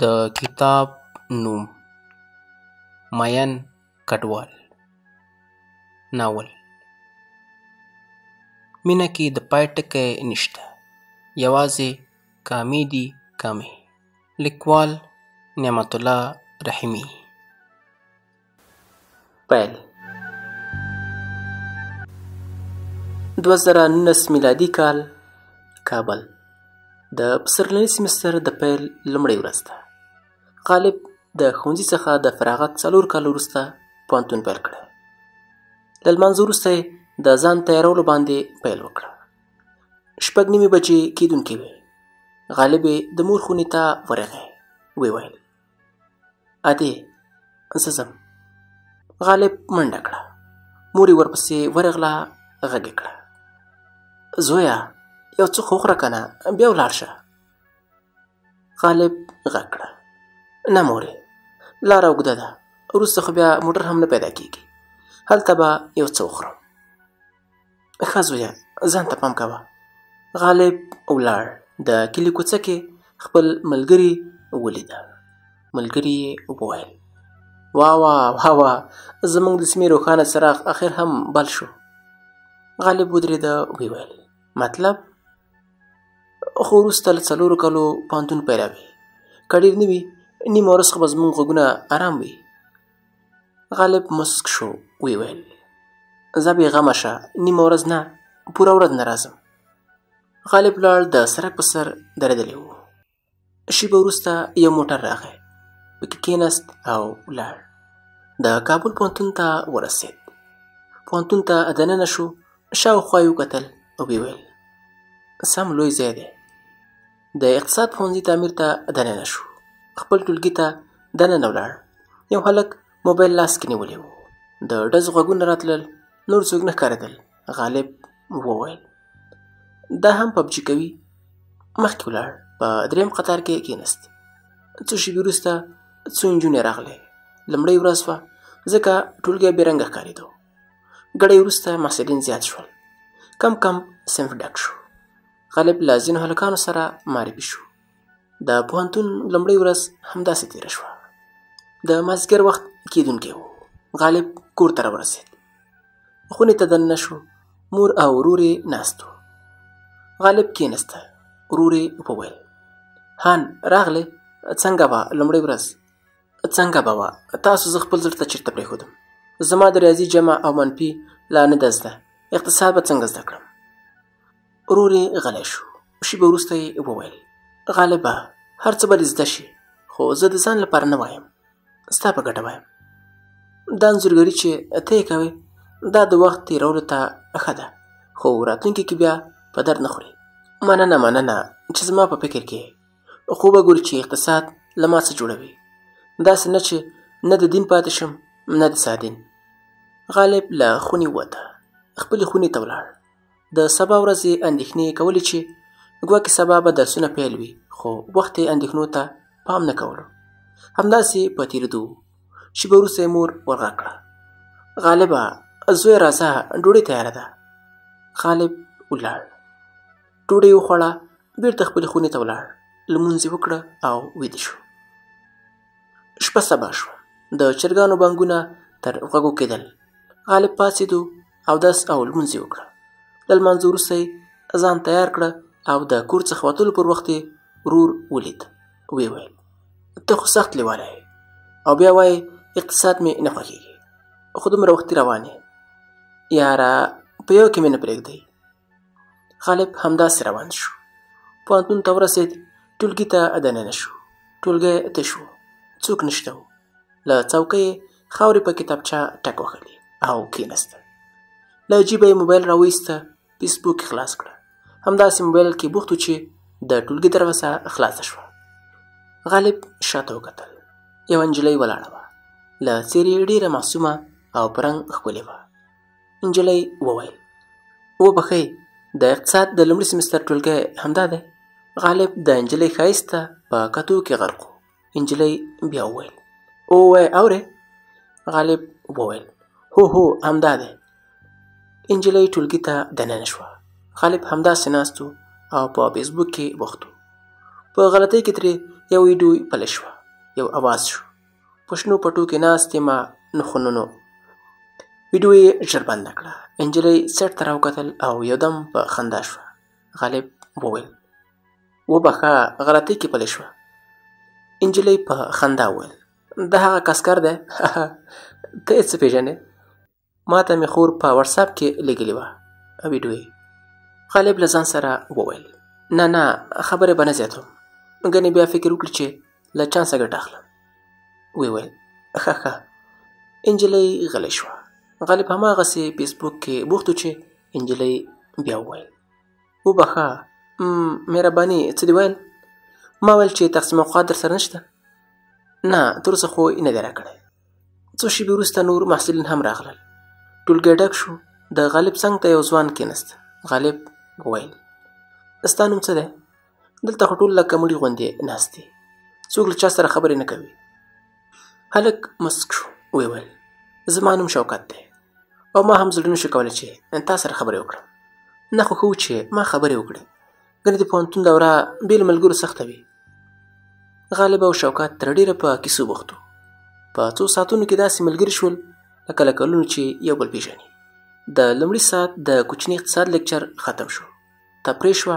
د کتاب نوم: مین کډوال. ناول: مینه کې د پای ټکی نشته، یوازې کامې دي کامې. لیکوال: نعمت الله رحیمي. پیل. 2019 میلادي کال، کابل. د پسرلني سمستر د پیل لومړۍ ورځ ده. غالب د ښوونځي څخه د فراغت 4 کاله وروسته پوهنتون پیل کړی. له لمانځه وروسته یې د ځان تیارولو باندې پیل وکړه. 6:30 بجې کېدونکې وې. غالب یې د مور خونې ته ورغی، ویې ویل: ادې، زه ځم. غالب منډه کړه. مور یې ورپسې ورغله، غږ یې کړه: زویه، یو څه خو وخوره که نه، بیا ولاړ شه. غالب غږ کړه: نه مورې، لاره اوږده ده، وروسته خو بیا موټر هم نه پیدا کېږي، هلته به یو څه وخورم. ښه زویه، ځان ته پام کوه. غالب ولاړ. د کلي کوڅه کې خپل ملګري ولیده. ملګري یې وویل: وا وا وا وا، زموږ د سیمې روښانه څراغ اخر هم بل شو. غالب ودرېده، ویې ویل: مطلب؟ خو وروسته له 4 کالو پوهنتون پیلوي، که ډېر نه وي، نیمه ورځ خو به زموږ غوږونه ارام وي. غالب مسک شو، ویې ویل: ځه بېغمه شه، نیمه ورځ نه، پوره ورځ نه راځم. غالب لاړ، د سړک په سر درېدلی و. شېبه وروسته یو موټر راغی، پکې کېناست او ولاړ. د کابل پوهنتون ته ورسېد. پوهنتون ته دننه شو، شاوخوا یې وکتل او ویې ویل: سم لوی ځای دی. د اقتصاد پوهنځي تعمیر ته دننه شو، خپل ټولګي ته دننه ولاړ. یو هلک موبایل لاس کې نیولی و. د ډزو غږونه راتلل، نور څوک نه ښکارېدل. غالب وویل: دا هم پبجي کوي. مخکې ولاړ، په 3 قطار کې کېناست. څو شېبې وروسته څو نجونې راغلې. لومړۍ ورځ وه، ځکه ټولګی بې رنګه ښکارېدو. ګړی وروسته محصلین زیات شول. کم کم صنف ډک شو. غالب له ځینو هلکانو سره معرفي شو. د پوهنتون لومړۍ ورځ همداسې تېره شوه. د مازدیګر وخت کېدونکی و. غالب کور ته راورسېد. خونې ته دننه شو. مور او ورور یې ناست وو. غالب کېناسته. ورور یې وویل: هان، راغلې؟ څنګه وه لومړۍ ورځ؟ څنګه به وه؟ تاسو زه خپل زړه ته چېرته پرېښودم؟ زما د ریاضي جمع او منفي لا نه ده زده، اقتصاد به څنګه زده کړم؟ ورور یې غلی شو. شېبه وروسته یې وویل: غالبه، هر څه به دې زده شي، خو زه د ځان لپاره نه وایم، ستا په ګټه وایم. دا انځورګري چې ته یې کوې، دا د وخت تېرولو ته ښه ده، خو راتلونکي کې بیا په درد نه خوري. مننه مننه چې زما په فکر کې، خو به ګوري چې اقتصاد له ما څه جوړوي، داسې نه چې نه د دین پاتې شم، نه د سادین. غالب له خونې ووته، خپلې خونې ته ولاړ. د سبا ورځې اندېښنې کولې چې ګواکې سبا به درسونه پیل وي، خو وخت یې اندېښنو ته پام نه کولو. همداسې په تېرېدو و. شېبه وروسته یې مور ورغږ کړه: غالبه، زوی راځه، ډوډۍ تیاره ده. غالب ولاړ، ډوډۍ وخوړه، بېرته خپلې خونې ته ولاړ، لمونځ یې وکړه او ویده شو. شپه سبا شوه. د چرګانو بانګونه تر غوږو کېدل. غالب پاڅېدو، اودس او لمونځ یې وکړه. له لمانځه وروسته یې ځان تیار کړه او د کور څخه وتلو پر وخت یې ورور ولید. ویې ویل: ته خو سخت لېواله یې او بیا وایې اقتصاد مې نه خوښېږي، خو دومره وختي روان یې. یاره، په یو کې مې نه پرېږدئ. غالب همداسې روان شو. پوهنتون ته ورسېد، ټولګي ته دننه شو. ټولګی تش و، څوک نشته و. له څوکۍ یې خاورې په کتابچه ټک وهلې او کېناسته. له جیبه یې موبایل راوایسته، فیسبوک یې خلاص کړه. همداسې موبایل کې بوخت و چې د ټولګي دروازه خلاصه شوه. غالب شاته وکتل. یوه نجلۍ ولاړه وه. له څېرې یې ډېره معصومه او په رنګ ښکلې وه. نجلۍ وویل: وبښئ، د اقتصاد د لومړي سمستر ټولګی همدا دی؟ غالب د نجلۍ ښایست ته په کتو کې غرق و. نجلۍ بیا وویل: اووی اورې؟ غالب وویل: هو هو، همدا دی. نجلۍ ټولګي ته دننه شوه. غالب همداسې ناست و او په فیسبوک کې بوخت و. په غلطۍ کې ترې یو ویډیو پلې شوه. یو اواز شو، په شنو پټو کې ناست یمه نخونونو. ویډیو یې ژر بنده کړه. نجلۍ څټ ته راوکتل او یو دم په خندا شوه. غالب وویل، وبخښه غلطۍ کې پلې شوه. نجلۍ په خندا وویل، دا هغه کسکر دی. ته یې څه پېژنې؟ ما ته مې خور په وټساپ کې لیږلې وه ویډیو یې. غالب له ځان سره وویل، نه نه خبرې به نه زیاتوم، ګنې بیا فکر وکړي چې له چانسه ګټه اخلم. ویې ویل، ښه ښه. نجلۍ غلې شوه. غالب هماغسې فیسبوک کې بوخت و چې نجلۍ بیا وویل، وبخښه مهرباني، څه دې ویل؟ ما ویل چې تقسیم اوقات در سره نشته. نه، تر اوسه خو یې نه دی راکړی. څو شېبې وروسته نور محصلین هم راغلل. ټولګی ډک شو. د غالب څنګ ته یو ځوان کېناست. غالب وویل، ستا نوم څه دی؟ دلته خو ټول لکه مړي غوندې ناست دي، څوک له چا سره خبرې نه کوي. هلک مسک شو، ویې ویل، زما نوم شوکت دی او ما هم زړه نشو کولی چې تا سره خبرې وکړم. نه خو ښه و چې ما خبرې وکړې، ګنې د پوهنتون دوره بې له ملګرو سخته وي. غالب او شوکت تر ډېره په کیسو بوخت وو. په څو ساعتونو کې داسې ملګري شول لکه له کلونو چې یو بل پېژني. د لومړي ساعت د کوچني اقتصاد لیکچر ختم شو. تفریح شوه.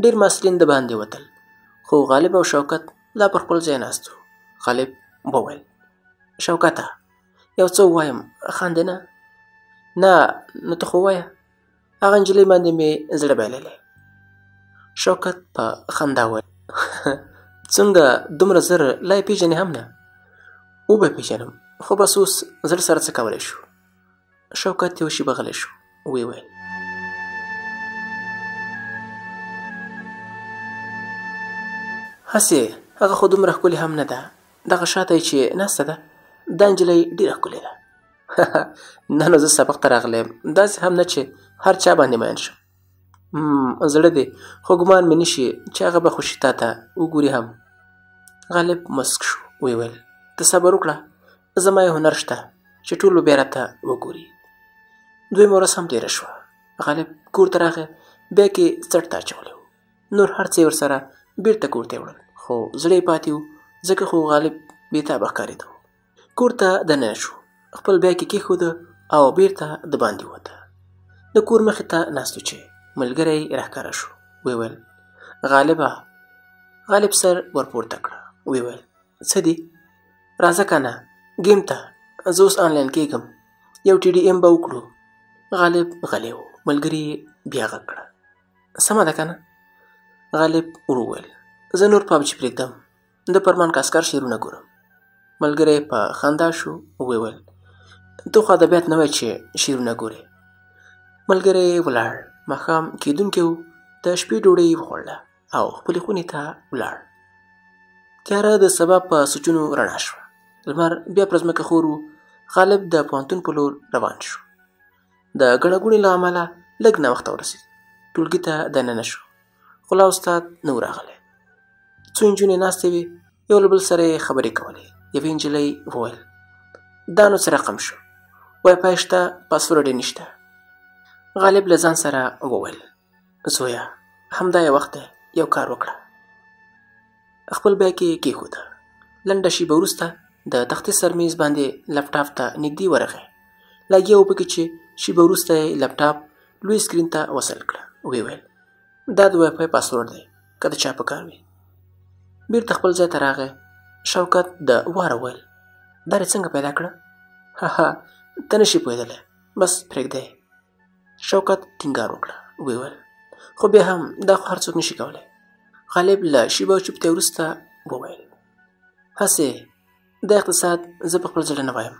ډېر محصلین د باندې وتل، خو غالب او شوکت لا پر خپل ځای ناست وو. غالب وویل، شوکته یو څه ووایم، خاندې نه؟ نه، نو ته خو ووایه. هغه نجلۍ باندې مې زړه بایللی. شوکت په خندا وویل، څنګه دومره زر لا یې پېژنې هم نه؟ وبه پېژنم، خو بس اوس زړه سره څه کولی شو. شوکت یو شېبه غلی شو، ویې ویل، هسې هغه خو دومره ښکلې هم نه ده، دغه شاته یې چې ناسته ده دا نجلۍ ډېره ښکلې ده. نه نو زه سبق ته راغلی یم، داسې هم نه چې هر چا باندې مین شم. زړه دې خو ګمان مې نشي چې هغه به خوشي تا ته وګوري هم. غالب مسک شو، ویې ویل، ته صبر وکړه، زما یې هنر شته چې ټول به بیا راته وګوري. دویمه ورځ هم تېره شوه. غالب کور ته راغی، بیک یې څټ ته اچولی و. نور هر څه یې ورسره بیرته کور ته یوړل، خو زړه یې پاتې و، ځکه خو غالب بېتابه ښکارېده. کور ته دننه شو، خپل بیک یې کېښوده او بیرته دباندې ووته. د کور مخې ته ناست و چې ملګری یې راښکاره شو. ویې ویل، غالبه. غالب سر ورپورته کړه، ویې ویل، څه دي؟ راځه که نه ګیم ته، زه اوس آنلاین کېږم، یو ټي ډي ایم به وکړو. غالب غلی و. ملګري یې بیا غږ کړه، سمه ده که نه؟ غالب ورو وویل، زه نور پابجي پرېږدم، د پرمان کاسکر شعرونه ګورم. ملګری په خندا شو، ویې ویل، ته خو ادبیات نه وایې چې شعرونه ګورې. ملګری ولاړ. ماښام کېدونکی و. د شپې ډوډۍ یې وخوړله او خپلې خونې ته ولاړ. تیاره د سبا په سوچونو رڼا شوه. لمر بیا پر ځمکه خور و. غالب د پوهنتون په لور روان شو. د ګڼه ګوڼې له امله لږ ناوخته ورسېد. ټولګي ته دننه شو، خو لا استاد نه و راغلی. څو نجونې ناستې وې، یو له بل سره یې خبرې کولې. یوې نجلۍ وویل، دا نو څه رقم شو، وای فای شته پاسورډ یې نشته. غالب له ځان سره وویل، زویه همدا یې وخت دی، یو کار وکړه. خپل بیک یې کېښوده. لنډه شېبه وروسته د تختې سر میز باندې لپټاپ ته نږدې ورغی. لګیا و پکې چې شېبه وروسته یې لپټاپ لوی سکرین ته وصل کړه. ویې ویل، دا د وای فای پاسورډ دی، که د چا په کار وي. بیرته خپل ځای ته راغی. شوکت د واره وویل، دا دې څنګه پیدا کړه؟ ها، ته نه شې پوهېدلی، بس پرېږده یې. شوکت ټینګار وکړه، ویې ویل، خو بیا هم دا خو هر څوک نشي کولی. غالب له شېبه چوپتیا وروسته وویل، هسې دا اقتصاد زه په خپل زړه نه وایم،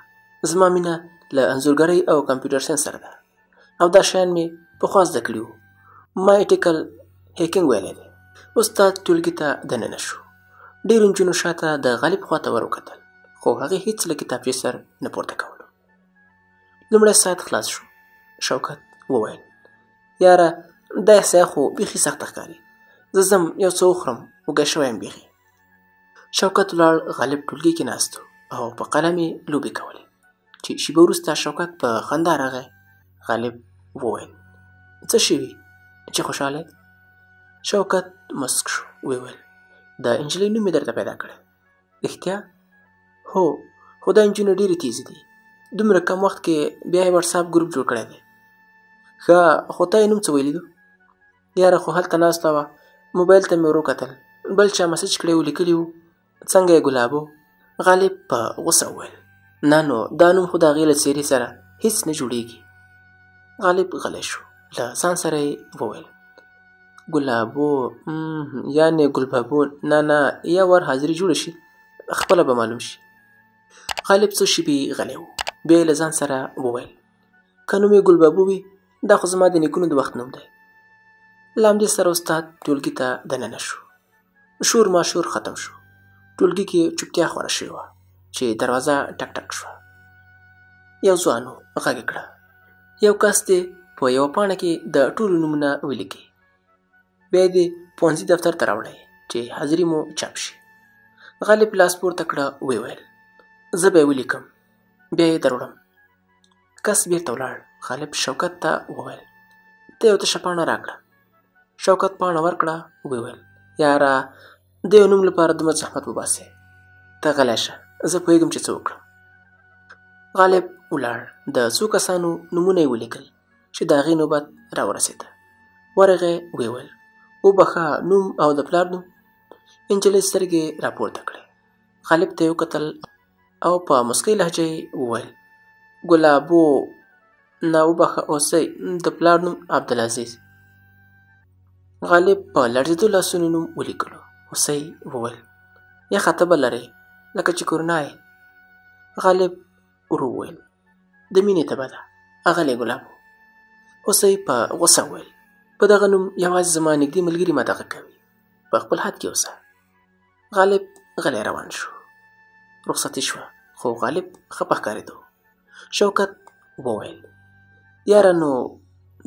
زما مینه له انځورګرۍ او کمپیوټر ساینس سره ده او دا شیان مې پخوا زده کړي وو. ما ایټیکل هیکینګ ویلی دی. استاد ټولګي ته دننه شو. ډېرو نجونو شاته د غالب خواته ور وکتل، خو هغې هیڅ له کتابچې سر نه پورته کولو. لومړی ساعت خلاص شو. شوکت وویل، یاره دا احصایه خو بیخي سخته ښکاري، زه ځم یو څه وخورم، وږی شوی یم بیخي. شوکت ولاړ. غالب ټولګي کې ناست او په قلم یې لوبې کولې چې شېبه وروسته شوکت په خندا راغی. غالب وویل، څه شوي چې خوشحاله؟ شوکت مسک شو، ویې ویل، د نجلۍ نوم مې درته پیدا کړی. رښتیا؟ هو، خو دا نجونې ډېرې تېزې دي، دومره کم وخت کې بیا یې واټساپ ګروپ جوړ کړی دی. ښه، خو تا یې نوم څه ویلي دو؟ یاره خو هلته ناسته وه، موبایل ته مې ور وکتل، بل چا مسج کړی و، لیکلي وو څنګه یې ګلابو؟ غالب په غوسه وویل، نه نو دا نوم خو د هغې له څېرې سره هیڅ نه جوړیږي. غالب غلی شو، له ځان سره یې وویل، ګلابو یعنې ګلبابو، نه نه، یو وار حاضري جوړه شي خپله به معلوم شي. غالب څو شېبې غلی و، بیا یې له ځان سره وویل، که نوم یې ګلبابو وي دا خو زما د نیکونو د وخت نوم دی. له همدې سره استاد ټولګي ته دننه شو. شور ماشور ختم شو. ټولګي کې چوپتیا خوره شوې وه چې دروازه ټک ټک شوه. یو ځوان و، غږ یې کړه، یو کس دې په یوه پاڼه کې د ټولو نومونه ولیکي، بیا دې پوهنځي دفتر ته راوړی چې حاضري مو چاپ شي. غالب لاس پورته کړه، ویې ویل، زه به یې ولیکم، بیا یې دروړم. کس بیرته ولاړ. غالب شوکت ته وویل، ته یو تشه پاڼه راکړه. شوکت پاڼه ورکړه، ویې ویل، یاره د یو نوم لپاره دومره زحمت وباسې، ته غلی شه، زه پوهېږم چې څه وکړم. غالب ولاړ، د څو کسانو نومونه یې ولیکل چې د هغې نوبت راورسېده. ورغی، ویې ویل، وبخښه، نوم او د پلار نوم؟ نجلۍ سترګې راپورته کړې، غالب ته یې وکتل او په موسکۍ لهجه یې وویل، ګلابو، نه وبخښه اوسئ، د پلار نوم عبدالعزیز. غالب په لړزېدو لاسونو نوم ولیکلو. هوسۍ وویل، یخه تبه لرې، لکه چې کرونا یې. غالب ورو وویل، د مینې تبه ده اغلې ګلابو. هوسۍ په غوسه وویل، په دغه نوم یوازې زما نږدې ملګري ما دغه کوي، په خپل حد کې اوسه. غالب غلی روان شو. رخصتي شوه، خو غالب خپه ښکارېدو. شوکت وویل، یاره نو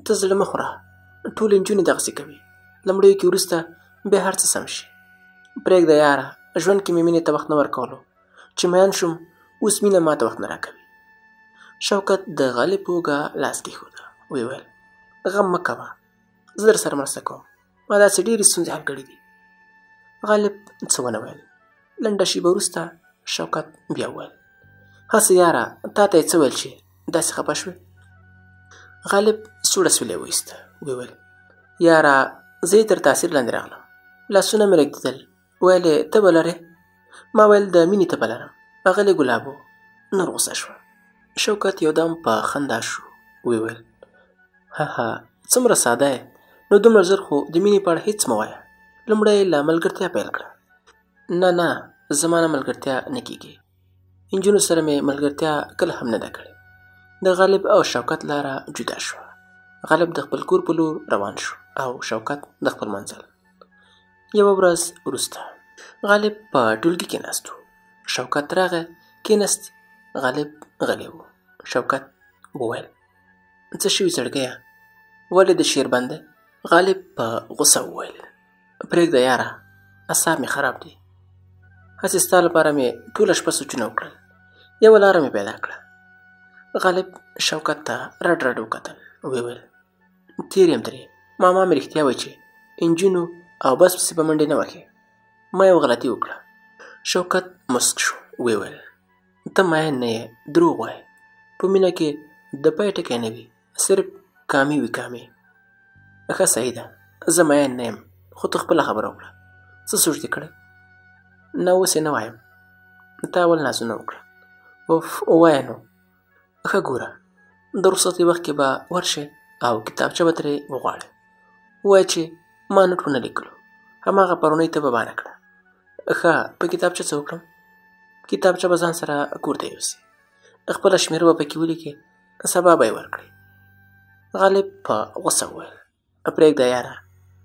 ته زړه مه خوره، ټولې نجونې دغسې کوي، لومړیو کې وروسته بیا هر څه سم شي. پرېږده یاره، ژوند کې مې مینې ته وخت نه ورکولو، چې میین شوم اوس مینه ما ته وخت نه راکوي. شوکت د غالب په اوږه لاس کېښوده، ویې ویل، غم مه کوه، زه در سره مرسته کوم، ما داسې ډېرې ستونزې حل کړې دي. غالب څه ونه ویل. لنډه شېبه وروسته شوکت بیا وویل، هسې یاره تا ته یې څه ویل چې داسې خپه شوې؟ غالب سوړه سولی وایسته، ویې ویل، یاره زه یې تر تاثیر لاندې راغلم، لاسونه مې رېږدېدل، ویل یې تبه لرې؟ ما ویل د مینې تبه لرم. اغلې ګلابو نور غوسه شوه. شوکت یو دم په خندا شو، ویې ویل، ها ها څومره ساده یې، نو دومره ژر خو د مینې په اړه هېڅ مه وایه، لومړی له ملګرتیا پیل کړه. نه نه، زما نه ملګرتیا نه کېږي، نجونو سره مې ملګرتیا کله هم نه ده کړې. د غالب او شوکت لاره جدا شوه. غالب د خپل کور په لور روان شو او شوکت د خپل منزل. یوه ورځ وروسته غالب په ټولګي کې ناست و. شوکت راغی، کېناست. غالب غلی و. شوکت وویل، څه شوي زړګیه، ولې د شعر بند دی؟ غالب په غوسه وویل، پرېږده یاره، اعصاب مې خراب دي، هسې ستا لپاره مې ټوله شپه سوچونه وکړل، یوه لاره مې پیدا کړه. غالب شوکت ته رډ رډ وکتل، ویې ویل، تېر یم ترې، ماما مې رښتیا وایي چې نجونو او بس پسې به منډې نه وهې، ما یوه غلطي وکړه. شوکت مسک شو، ویې ویل، ته مین نه یې، دروغ وایې، په مینه کې د پای ټکی نه وي، صرف کامې وي کامې. ښه صحیح ده، زه مین نه یم، خو ته خپله خبره وکړه، څه سوچ دې کړی؟ نه اوس یې نه وایم، تا اول نازونه وکړه. اوف ووایه نو. ښه ګوره، د رخصتۍ وخت کې به ورشې او کتابچه به ترې وغواړې، ووایه چې ما نوټ ونه لیکلو، هماغه پرونۍ ته به بانه کړه. ښه په کتابچه څه وکړم؟ کتابچه به ځان سره کور ته یوسې، خپله شمېره به پکې ولیکې، سبا به یې ورکړې. غالب په غوسه وویل، پرېږده یاره،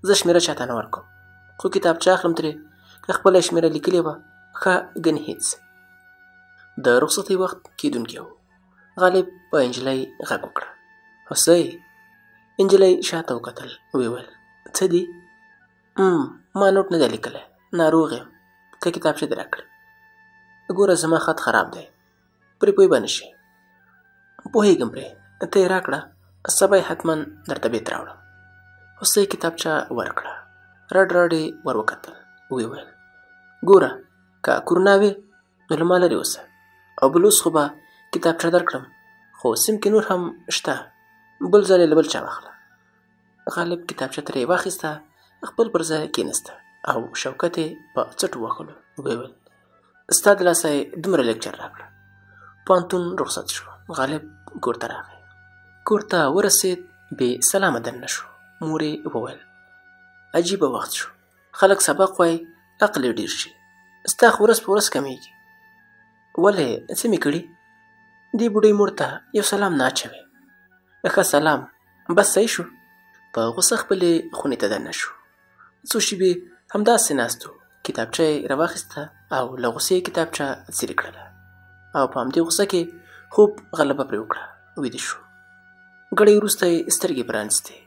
زه شمېره چاته نه ورکوم، خو کتابچه اخلم ترې، که خپله شمېره لیکلې وه ښه، ګنې هېڅ. د رخصتۍ وخت کېدونکی و. غالب په نجلۍ غږ وکړه، هوسۍ. نجلۍ شاته وکتل، ویې ویل، څه دي؟ ما نوټ نه دی لیکلی، ناروغ یم، که کتابچه دې راکړې. ګوره زما خط خراب دی، پرې پوه به نه شې. پوهېږم پرې، ته یې راکړه، سبا یې حتما درته بیت راوړم. هوسۍ کتابچه ورکړه، رډ رډ یې ور وکتل، ویې ویل، ګوره که کرونا وي نو له ما لرې اوسه. او بل اوس خو به کتابچه درکړم، خو سیم کې نور هم شته، بل ځل یې له بل چا واخله. غالب کتابچه ترې واخیسته، خپل پر ځای کېناسته او شوکت یې په څټ ووهلو. ویې ویل ستا د لاسه یې دومره لیکچر راکړه. پوهنتون رخصت شو. غالب کور ته راغی. کور ته ورسېد، بې سلامه دننه شو. مور یې وویل عجیبه وخت شو، خلک سبق وایي عقل یې ډېر شي، ستا خو ورځ په ورځ کمېږي. ولې څه مې کړي؟ دې بوډۍ مور ته یو سلام نه اچوي. ښه سلام بس صحیح شو. په غوسه خپلې خونې ته دننه شو. څو شېبې همداسې ناست و. کتابچه یې راواخیسته او له غوسې یې کتابچه څیرې کړله او په همدې غوسه کې خوب غلبه پرې وکړه، ویده شو. ګړی وروسته یې سترګې پرانیستې.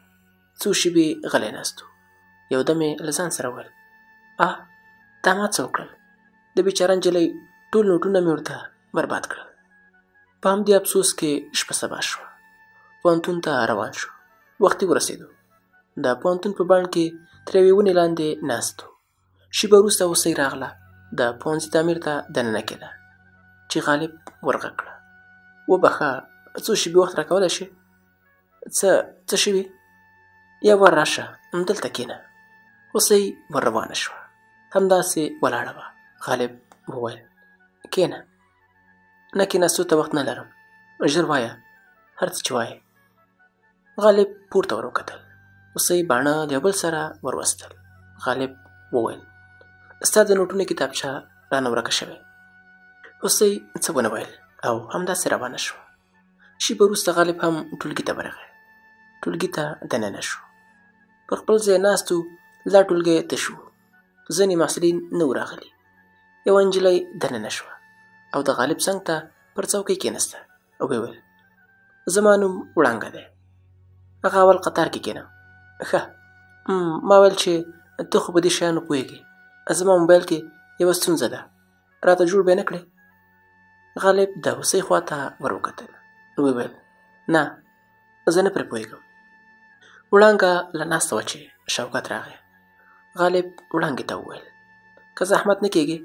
څو شېبې غلی ناست و. یو دم یې له ځان سره وویل آه دا ما څه وکړل، د بیچاره نجلۍ ټول نوټونه مې ورته برباد کړل. په همدې افسوس کې شپه سبا شوه. پوهنتون ته روان شو. وختي ورسېدو. د پوهنتون په بڼ کې تر یوې ونې لاندې ناست و. شېبه وروسته هوسۍ راغله، د پوهنځي تعمیر ته دننه کېده چې غالب ورغږ کړه. وبخښه، څو شېبې وخت راکولی شې؟ څه شوي؟ یو وار راشه، همدلته کښېنه. هوسۍ ور روانه شوه، همداسې ولاړه وه. غالب وویل کښېنه. نه کښېناستو ته وخت نه لرم، ژر وایه هر څه چې وایې. غالب پورته ور وکتل. هوسۍ باڼه له یو بل سره ور وستل. غالب وویل ستا د نوټونو کتابچه رانه ورکه شوې. هوسۍ څه ونه ویل او همداسې روانه شوه. شېبه وروسته غالب هم ټولګي ته ورغی. ټولګي ته دننه شو. پر خپل ځای ناست و. لا ټولګی تش و، ځینې محصلین نه وو راغلي. یوه نجلۍ دننه شوه او د غالب څنګ ته پر څوکۍ کېناسته او ویې ویل زما نوم وړانګه دی. هغه اول قطار کې کښېنم. ښه، ما ویل چې ته خو په دې شیانو پوهېږې، زما موبایل کې یوه ستونزه ده، راته جوړ به یې نه کړې؟ غالب د هوسۍ خوا ته ور وکتل. ویې ویل نه، زه نه پرې پوهېږم. وړانګه له ناسته وه چې شوکت راغی. غالب وړانګې ته وویل که زحمت نه کېږي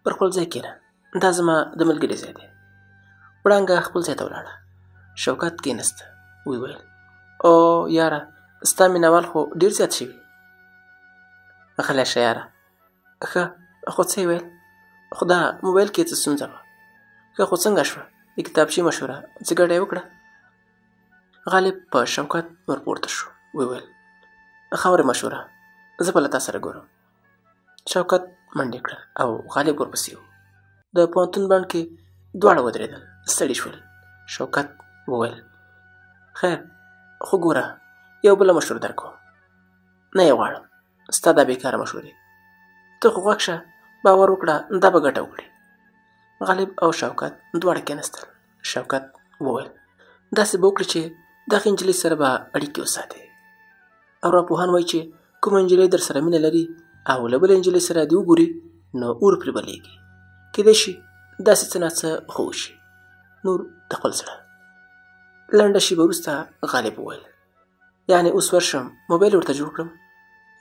پر خپل ځای کښېنه، دا زما د ملګري ځای دی. وړانګه خپل ځای ته ولاړه. شوکت کښېناسته. ویې ویل او یاره ستا مینهوال خو ډېر زیات شوي. غلی شه یاره. ښه خو څه یې ویل؟ خو دا موبایل کې څه ستونزه وه. ښه خو څنګه شوه د کتابچې مشوره، څه ګټه یې وکړه؟ غالب په شوکت ورپورته شو. ویې ویل خاورې مشوره، زه به له تا سره ګورم. شوکت منډې کړل او غالب ورپسې و. د پوهنتون بڼ کې دواړه ودرېدل، ستړي شول. شوکت وویل خیر خو ګوره یو بله مشوره درکوم. نه یې غواړم ستا دا بېکاره مشورې، ته خو غوږ شه، باور وکړه دا به ګټه وکړي. غالب او شوکت دواړه کېناستل. شوکت وویل داسې به وکړي چې دغې نجلۍ سره به اړیکې وساتې. ارواپوهان وایي چې کومه نجلۍ در سره مینه لري او له بلې نجلۍ سره دې وګوري نو اور پرې بلېږي. کېدای شي داسې څه ناڅه خو وشي. نور د خپل زړه. لنډه شېبه وروسته غالب وویل یعنې اوس ورشم موبایل ورته جوړ کړم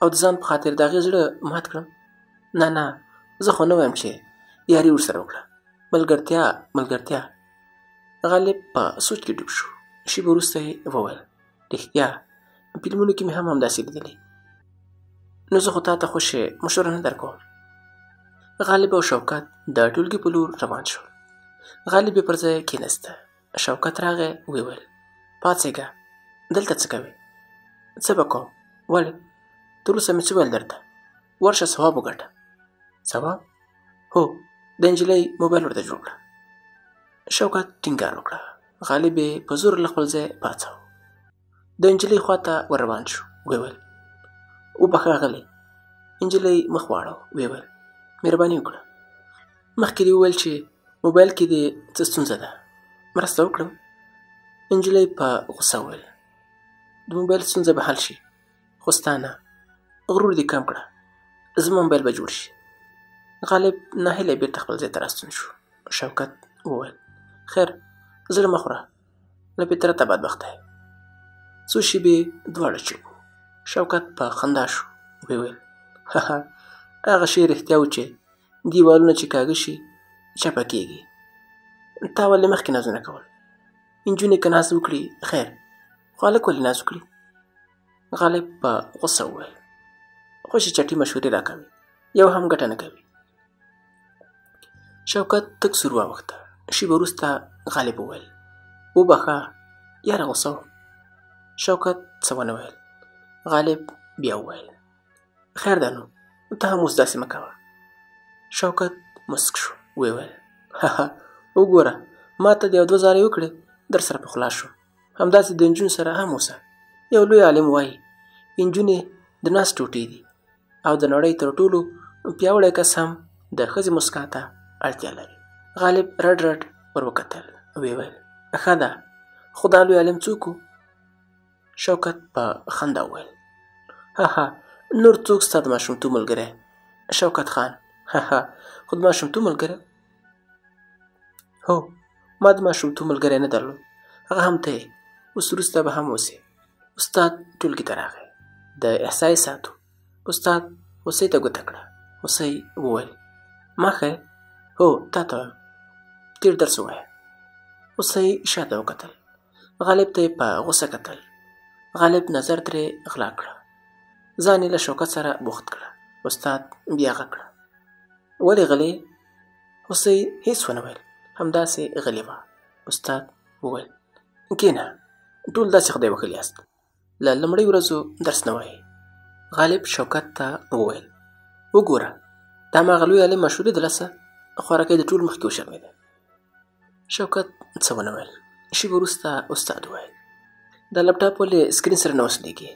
او د ځان په خاطر د هغې زړه مات کړم؟ نه نه، زه خو نه وایم چې یاري ورسره وکړه، ملګرتیا ملګرتیا. غالب په سوچ کې ډوب شو. شېبه وروسته یې وویل رښتیا فلمونو کې مې هم همداسې لیدلې، نو زه خو تا ته خوشې مشوره نه درکوم. غالب او شوکت د ټولګي په لور روان شول. غالب یې پر ځای کېناسته. شوکت راغی، ویې ویل پاڅېږه، دلته څه کوې؟ څه به کوم؟ ولې؟ تر اوسه مې څه ویل درته؟ ورشه ثواب وګټه. ثواب؟ هو، د نجلۍ موبایل ورته جوړ کړه. شوکت ټینګار وکړه. غالب یې په زور له خپل ځای پاڅاوه. د نجلۍ خواته ور روان شو. ویې ویل وبخښه غلې. نجلۍ مخ واړاوه. ویې ویل مهرباني وکړه، مخکې دې وویل چې موبایل کې دې څه ستونزه ده، مرسته وکړم؟ نجلۍ په غوسه وویل د موبایل ستونزه به حل شي، خو ستا نه، غرور دې کم کړه، زما موبایل به جوړ شي. غالب ناهیلی بېرته خپل ځای ته راستون شو. شوکت وویل خیر، زړه مه خوره، له فطرته بدبخته یې. څو شېبې دواړه چوپ وو. شوکت په خندا شو. ویې ویل ههه، هغه شی رښتیا و چې دیوالونه چې کاږه شي چپه کېږي. تا ولې مخکې نازونه کول؟ نجونې که ناز وکړي خیر، خو هلک ولې ناز وکړي؟ غالب په غوسه وویل، خوشې چټي مشورې راکوي، یو هم ګټه نه کوي. شوکت تک سور واوښته. شېبه وروسته غالب وویل، وبخښه یاره، غوسه وم. شوکت څه ونه ویل. غالب بیا وویل، خیر ده نو، ته هم اوس داسې مه کوه. شوکت مسک شو، ویې ویل، ههه وګوره، ما ته دې یو دوه زارۍ وکړې، در سره په خلاص شوم. همداسې د نجونو سره هم اوسه. یو لوی عالم وایي، نجونې د ناز ټوټې دي او د نړۍ تر ټولو پیاوړی کس هم د ښځې مسکا ته اړتیا لري. غالب رډ رډ ور وکتل، ویې ویل، ښه ده، خو دا لوی عالم څوک و؟ شوکت په خندا وویل، ههه نور څوک ستا د ماشومتوب ملګری؟ شوکت خان. ههه خو د ماشومتوب ملګری؟ هو، ما د ماشومتوب ملګری نه درلود، هغه هم ته یې، اوس وروسته به هم اوسې. استاد ټولګي ته راغی، د احصایې ساعت و. استاد هوسۍ ته ګوته کړه. هوسۍ وویل، ما ښیې؟ هو، تا ته وایم، تېر درس ووایه. هوسۍ شاته وکتل، غالب ته یې په غوسه کتل. غالب نظر ترې غلا کړه، ځان یې له شوکت سره بوخت کړه. استاد بیا غږ کړه، ولې غلې؟ هوسۍ هیڅ ونه ویل، همداسې غلې وه. استاد وویل، کښېنه، ټول داسې خدای وښلي یاست، له لومړۍ ورځو درس نه وایي. غالب شوکت ته وویل، وګوره، دا هماغه لوی عالم مشهوري د لاسه خوارکی د ټولو مخکې وشرمېده. شوکت څه ونه ویل. شېبه وروسته استاد وویل، دا لپټاپ ولې سکرین سره نه وصلېږي؟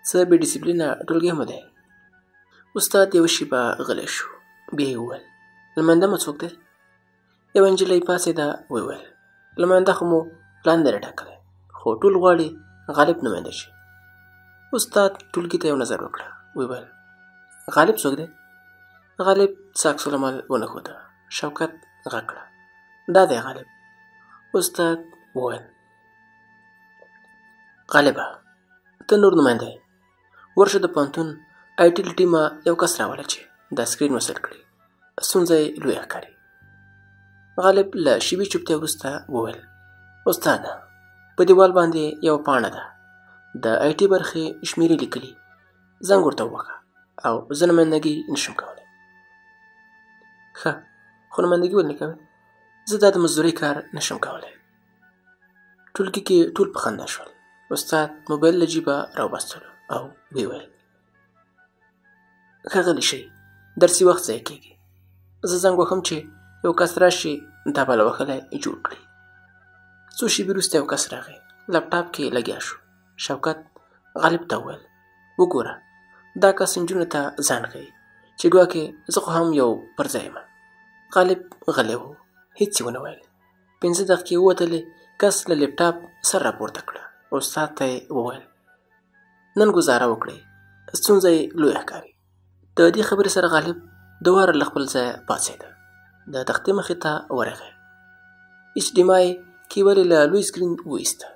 څه بې ډسپلینه ټولګی مو دی. استاد یوه شېبه غلی شو، بیا یې وویل، نماینده مو څوک دی؟ یوه نجلۍ پاڅېده، ویې ویل، نماینده خو مو پلان نه دی ټاکلی، خو ټول غواړي غالب نماینده شي. استاد ټولګي ته یو نظر وکړه، ویې ویل، غالب څوک دی؟ غالب څه عکس العمل ونه ښوده. شوکت غږ کړه، دا دی غالب. استاد وویل، غالبه ته نور نماینده یې، ورشه د پوهنتون آی ټي له ټیمه یو کس راوله چې دا سکرین وصل کړي، ستونزه یې لویه ښکاري. غالب له شېبې چوپتیا وروسته وویل، استاده په دیوال باندې یوه پاڼه ده، د آی ټي برخې شمېرې لیکلي، زنګ ورته ووهه او زه نمایندګي نشم کولی. ښه، خو نمایندګي ولې نه کوې؟ زه دا د مزدورۍ کار نشم کولی. ټولګي کې ټول په خندا شول. استاد موبایل له جیبه راوباسلو او ویې ویل، ښه غلي شئ، درسي وخت ضایع کېږي. زه زنګ وهم چې یو کس راشي دا بله وهلی جوړ کړي. څو شېبې وروسته یو کس راغی، لپټاپ کې لګیا شو. شوکت غالب ته وویل، وګوره دا کس نجونو ته ځان ښیي چې ګواکې زه خو هم یو پر ځای یم. غالب غلی و، هیڅ یې ونه ویل. 5 دقیقې ووتلې، کس له لپټاپ سر راپورته کړه. استاد ته یې وویل، نن ګزاره وکړئ، ستونزه یې لویه ښکاري. د دې خبرې سره غالب دواره له خپل ځایه پاڅېده، د تختې مخې ته ورغی. ایچ ډي مای کیبل یې له لوی سکرین وایسته،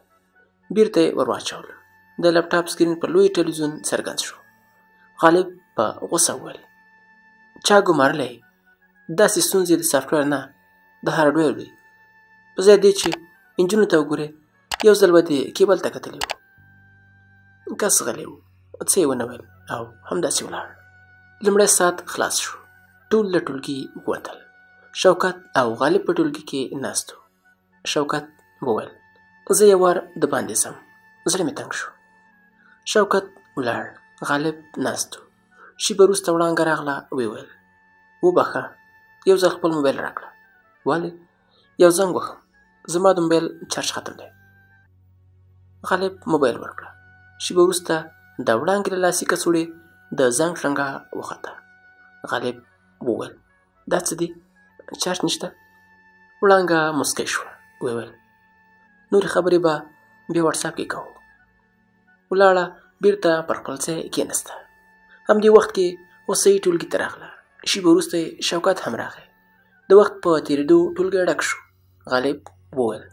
بیرته یې ور واچول. د لپټاپ سکرین پر لوی ټلویزیون څرګند شو. غالب په غوسه وویل، چا ګمارلی؟ داسې ستونزې د سافټویر نه، د هارډویر وي. په ځای دې چې نجونو ته وګورې، یو ځل به دې کیبل ته کتلی و. کس غلی و، څه یې ونه ویل او همداسې ولاړ. لومړی ساعت خلاص شو، ټول له ټولګي ووتل. شوکت او غالب په ټولګي کې ناست وو. شوکت وویل، زه یو وار د باندې ځم، زړه مې تنګ شو. شوکت ولاړ، غالب ناست و. شېبه وروسته وړانګه راغله، ویې ویل، وبخښه، یو ځل خپل موبایل راکړه. ولې؟ یو زنګ وهم، زما د موبایل چارج ختم دی. غالب موبایل ورکړه. شېبه وروسته د وړانګې له لاسي کڅوړې د زنګ شرنګا وخته. غالب وویل، دا څه دي؟ چارج نشته؟ وړانګه موسکۍ شوه، ویې ویل، نورې خبرې به بیا واټساپ کې کوو. ولاړه، بیرته پر خپل ځای کېناسته. همدې وخت کې هوسۍ ټولګي ته راغله. شېبه وروسته یې شوکت هم راغی. د وخت په تېرېدو ټولګی ډک شو. غالب وویل،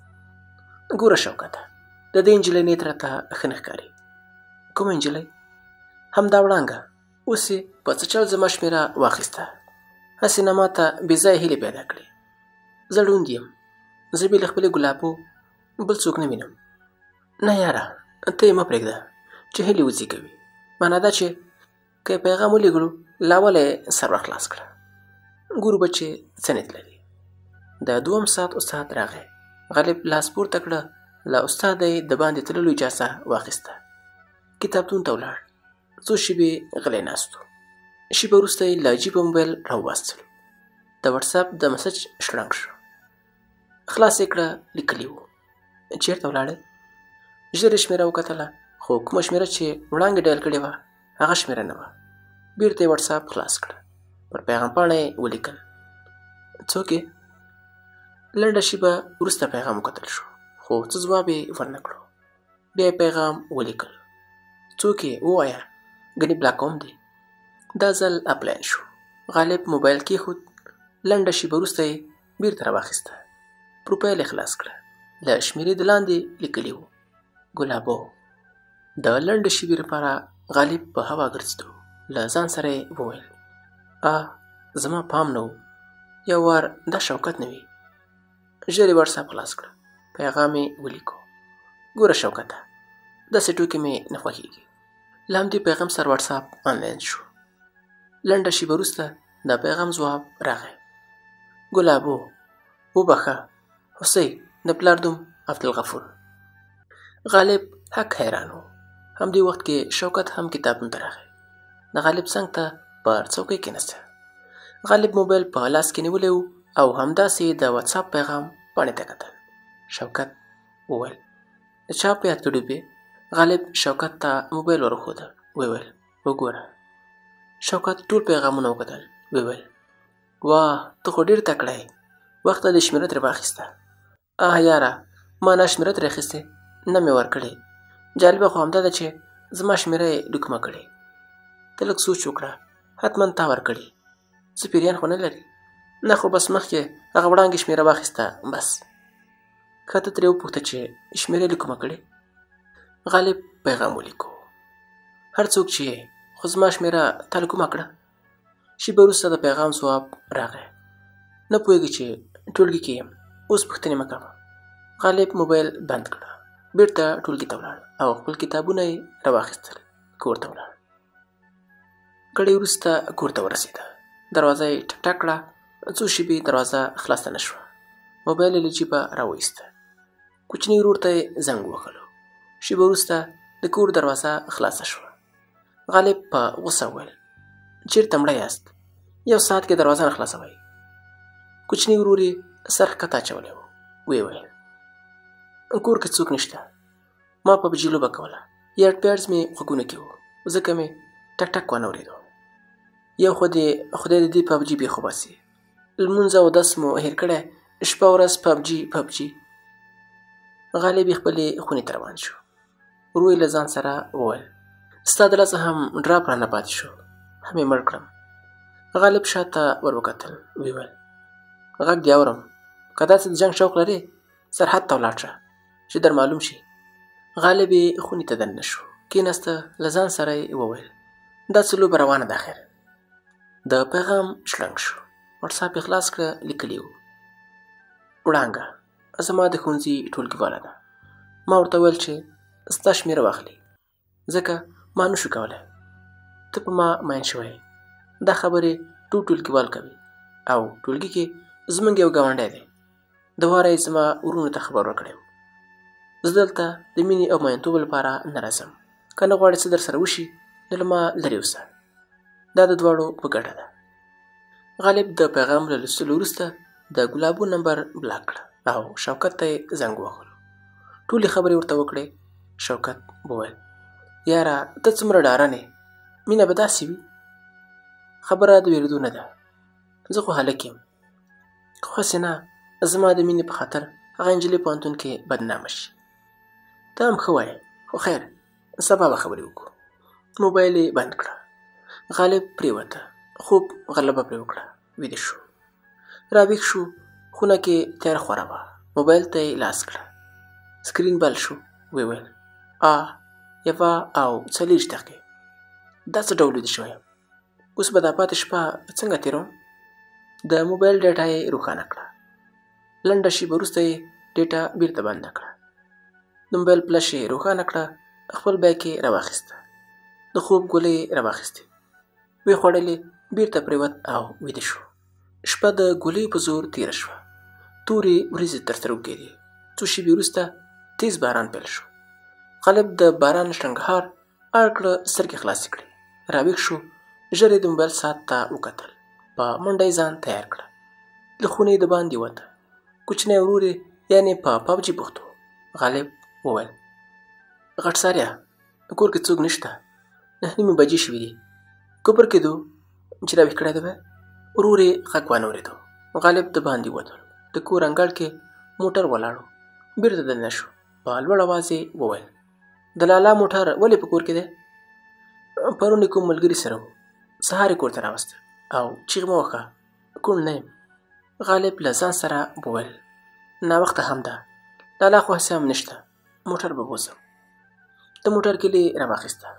ګوره شوکته، د دې نجلۍ نیت راته ښه نه ښکاري. کومه نجلۍ؟ همدا وړانګه. اوس یې په څه چل زما شمېره واخیسته، هسې نه ما ته بې ځایه هیلې پیدا کړې. زه ړوند یم، زه بې له خپلې ګلابو بل څوک نه وینم. نه یاره، ته یې مه پرېږده چې هیلې وزېږوي. معنا دا چې که یې پیغام ولیږلو، له اوله یې سر ور خلاص کړه، ګورو به چې څه نیت لري. د دوم ساعت استاد راغی. غالب لاس پورته کړه، له استاده یې د باندې تللو اجازه واخیسته. کتابتون ته ولاړ. څو شېبې غلی ناست و. شېبه وروسته یې له جیبه موبایل راوباسلو. د وټساپ د مسج شړنګ شو. خلاص یې کړه، لیکلي وو: چېرته ولاړې؟ ژر یې شمېره وکتله، خو کومه شمېره چې وړانګې ډایل کړې وه هغه شمېره نه وه. بیرته یې وټساپ خلاص کړه، پر پیغام پاڼه یې ولیکل: څوک یې؟ لنډه شېبه وروسته پیغام وکتل شو، خو څه ځواب یې ورنه کړو. بیا یې پیغام ولیکل: څوک یې؟ ووایه، ګنې بلاک کوم دې. دا ځل اپلاین شو. غالب موبایل کېښود. لنډه شېبه وروسته یې بیرته راواخیسته. پروفایل یې خلاص کړه. له شمېرې د لاندې لیکلي وو: ګلابو. د لنډې شېبې لپاره غالب په هوا ګرځېدو. له ځان سره یې وویل: آه، زما پام نه و، یو وار دا شوکت نه وي. ژر یې وټساپ خلاص کړه، پیغام یې ولیکو: ګوره شوکته، داسې ټوکې مې نه خوښېږي. له همدې پیغام سره وټساپ آنلاین شو. لنډه شېبه وروسته د پیغام ځواب راغی: ګلابو، وبخښه، هوسۍ د پلار نوم عبدالغفور. غالب حق حیران و. همدې وخت کې شوکت هم کتابتون ته راغی. د غالب څنګ ته پر څوکۍ کېناسته. غالب موبایل په لاس کې نیولی و او همداسې د واتساپ پیغام پاڼې ته کتل. شوکت وویل: د چا په یاد کې ډوب یې؟ غالب شوکت ته موبایل ور وښوده، ویې ویل: وګوره. شوکت ټول پیغامونه وکتل، ویې ویل: واه، ته خو ډېر تکړه یې، وخته دې شمېره ترې واخیسته. آه یاره، ما نه شمېره ترې اخیستې، نه مې ورکړې. جالبه خو همدا ده چې زما شمېره یې له کومه کړې. ته لږ سوچ وکړه، حتما تا ورکړې. څه پیریان خو نه لري؟ نه، خو بس مخکې هغه وړانګې شمېره واخیسته، بس. ښه، ته ترې وپوښته چې شمېره یې له کومه کړې. غالب پیغام ولیکو: هر څوک چې یې، خو زما شمېره تا له کومه کړه؟ شېبه وروسته د پیغام ځواب راغی: نه پوهېږي چې ټولګي کې یم، اوس پوښتنې مه کوه. غالب موبایل بند کړه، بیرته ټولګي ته ولاړ او خپل کتابونه یې راواخیستل، کور ته ولاړ. ګړی وروسته کور ته ورسېده. دروازه یې ټک ټک کړه. څو شېبې دروازه خلاصه نه شوه. موبایل یې له جیبه راوایسته. کوچني ورور ته یې زنګ ووهلو. شېبه وروسته د کور دروازه خلاصه شوه. غالب په غوسه وویل: چېرته مړه یاست؟ یو ساعت کې دروازه نه خلاصوئ. کوچني ورور یې سر ښکته اچولی و. ویې ویل: کور کې څوک نشته، ما پبجي لوبه کوله، ایرپیډز مې غوږونو کې وو، ځکه مې ټک ټک وانه ورېدو. یو خو دې خدای د دې پبجي بېخ وباسي، لمونځ او اودس مو هېر کړی، شپه ورځ پبجي پبجي. غالب یې خپلې خونې ته روان شو. ورو یې له ځان سره وویل: ستا د لاسه هم ډراپ رانه پاتې شو، هم یې مړ کړم. غالب شاته ور وکتل، ویې ویل: غږ دې اورم، که داسې د جنګ شوق لرې سرحد ته ولاړ شه چې در معلوم شي. غالب یې خونې ته دننه شو، کېناسته، له ځان سره یې وویل: دا څه لوبه روانه ده اخر. د پیغام شړنګ شو. وټساپ یې خلاص کړه، لیکلي وو: وړانګه زما د ښوونځي ټولګیواله ده، ما ورته وویل چې ستا شمېره واخلي، ځکه ما نشو کولی، ته په ما مین شوی. دا خبرې ټول ټولګیوال کوي او ټولګي کې زموږ یو ګاونډی دی، د واره یې زما وروڼو ته خبر ورکړی و. زه دلته د مینې او مینتوب لپاره نه راځم، که نه غواړې څه در سره وشي نو له ما لرې اوسه، دا د دواړو په ګټه ده. غالب د پیغام له لوستلو وروسته د ګلابو نمبر بلاک کړه او شوکت ته یې زنګ ووهلو. ټولې خبرې ورته وکړې. شوکت وویل: یاره ته څومره ډارن یې، مینه به داسې وي؟ خبره د وېرېدو نه ده، زه خو هلک یم، خو هسې نه زما د مینې په خاطر هغه نجلۍ پوهنتون کې بدنامه شي. ته هم ښه وایې، خو خیر، سبا به خبرې وکړو. موبایل یې بند کړه. غالب پرېوته، خوب غلبه پرې وکړه، ویده شو. راویښ شو، خونه کې تیاره خوره وه. موبایل ته یې لاس کړه، سکرین بل شو. ویې ویل: آه، 1:40 دقیقې، دا څه ډول ویده شوی یم؟ اوس به دا پاتې شپه څنګه تېروم؟ د موبایل ډیټا یې روښانه کړه. لنډه شېبه وروسته یې ډیټا بیرته بنده کړه. د موبایل فلش یې روښانه کړه، خپل بیک یې راواخیسته، د خوب ګولۍ یې راواخیستې، ویې خوړلې، بیرته پرېوت او ویده شو. شپه د ګولیو په زور تېره شوه. تورې ورېځې تر سترګو کېدې. څو شېبې وروسته تېز باران پیل شو. غالب د باران شرنګهار اړ کړه سترګې خلاصې کړې. راویښ شو، ژر یې د موبایل ساعت ته وکتل. په منډه یې ځان تیار کړه. له خونې دباندې وته. کوچنی ورور یې یعنې په پابجي بوخت و. غالب وویل: غټ ساریا، کور کې څوک نشته، 9:30 بجې شوې دي. کوپر کېدو چې راویښ کړی دی به. ورور یې غږ وانه ورېدو. غالب دباندې ووتلو. د کور انګړ کې موټر ولاړ و. بیرته دننه شو. په لوړ اواز یې وویل: د لالا موټر ولې په کور کې دی؟ پرون یې کوم ملګري سره و. سهار یې کور ته راوسته او چیغ مه وهه، کوڼ نه یم. غالب له ځان سره وویل: ناوخته هم ده، لالا خو هسې هم نشته، موټر به بوځم. د موټر کیلي یې راواخیسته.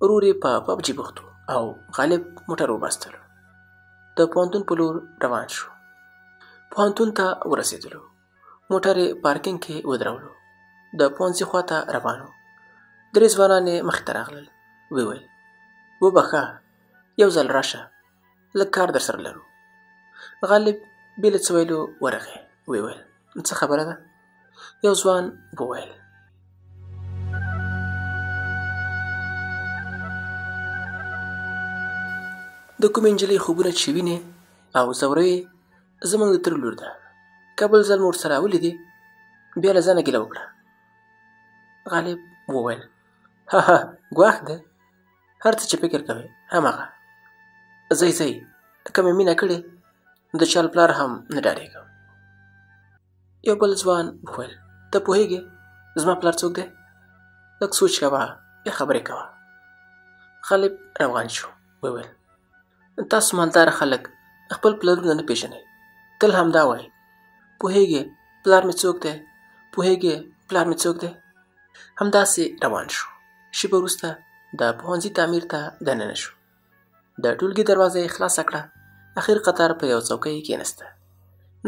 ورور یې په پابجي بوخت و او غالب موټر وباستلو. د پوهنتون په لور روان شو. پوهنتون ته ورسېدلو. موټر یې پارکینګ کې ودرولو. د پوهنځي خواته روان و. درې ځوانان یې مخې ته راغلل. ویې ویل: وبخښه، یو ځل راشه، لږ کار درسره لرو. غالب بې له څه ویلو ورغی. ویې ویل: څه خبره ده؟ یو ځوان وویل: د کومې نجلۍ خوبونه چې وینې او ځوروي زموږ د تره لور ده. که بل ځل مو ورسره ولیدې، بیا له ځانه ګیله وکړه. غالب وویل: ها ها، ګواښ دی؟ هر څه چې فکر کوې هماغه. ځئ ځئ، که مې مینه کړې نو د چا له پلار هم نه ډارېږم. یو بل ځوان وویل: ته پوهېږې زما پلار څوک دی؟ لږ سوچ کوه، بیا خبرې کوه. غالب روان شو. وویل: تاسو مالداره خلک خپل پلرونه نه پېژنئ، تل همدا وایي: پوهېږې پلار مې څوک دی؟ پوهېږې پلار مې څوک دی؟ همداسې روان شو. شېبه وروسته د پوهنځي تعمیر ته دننه شو. د ټولګي دروازه یې خلاصه کړه. اخر قطار په یو څوکۍ کېناسته.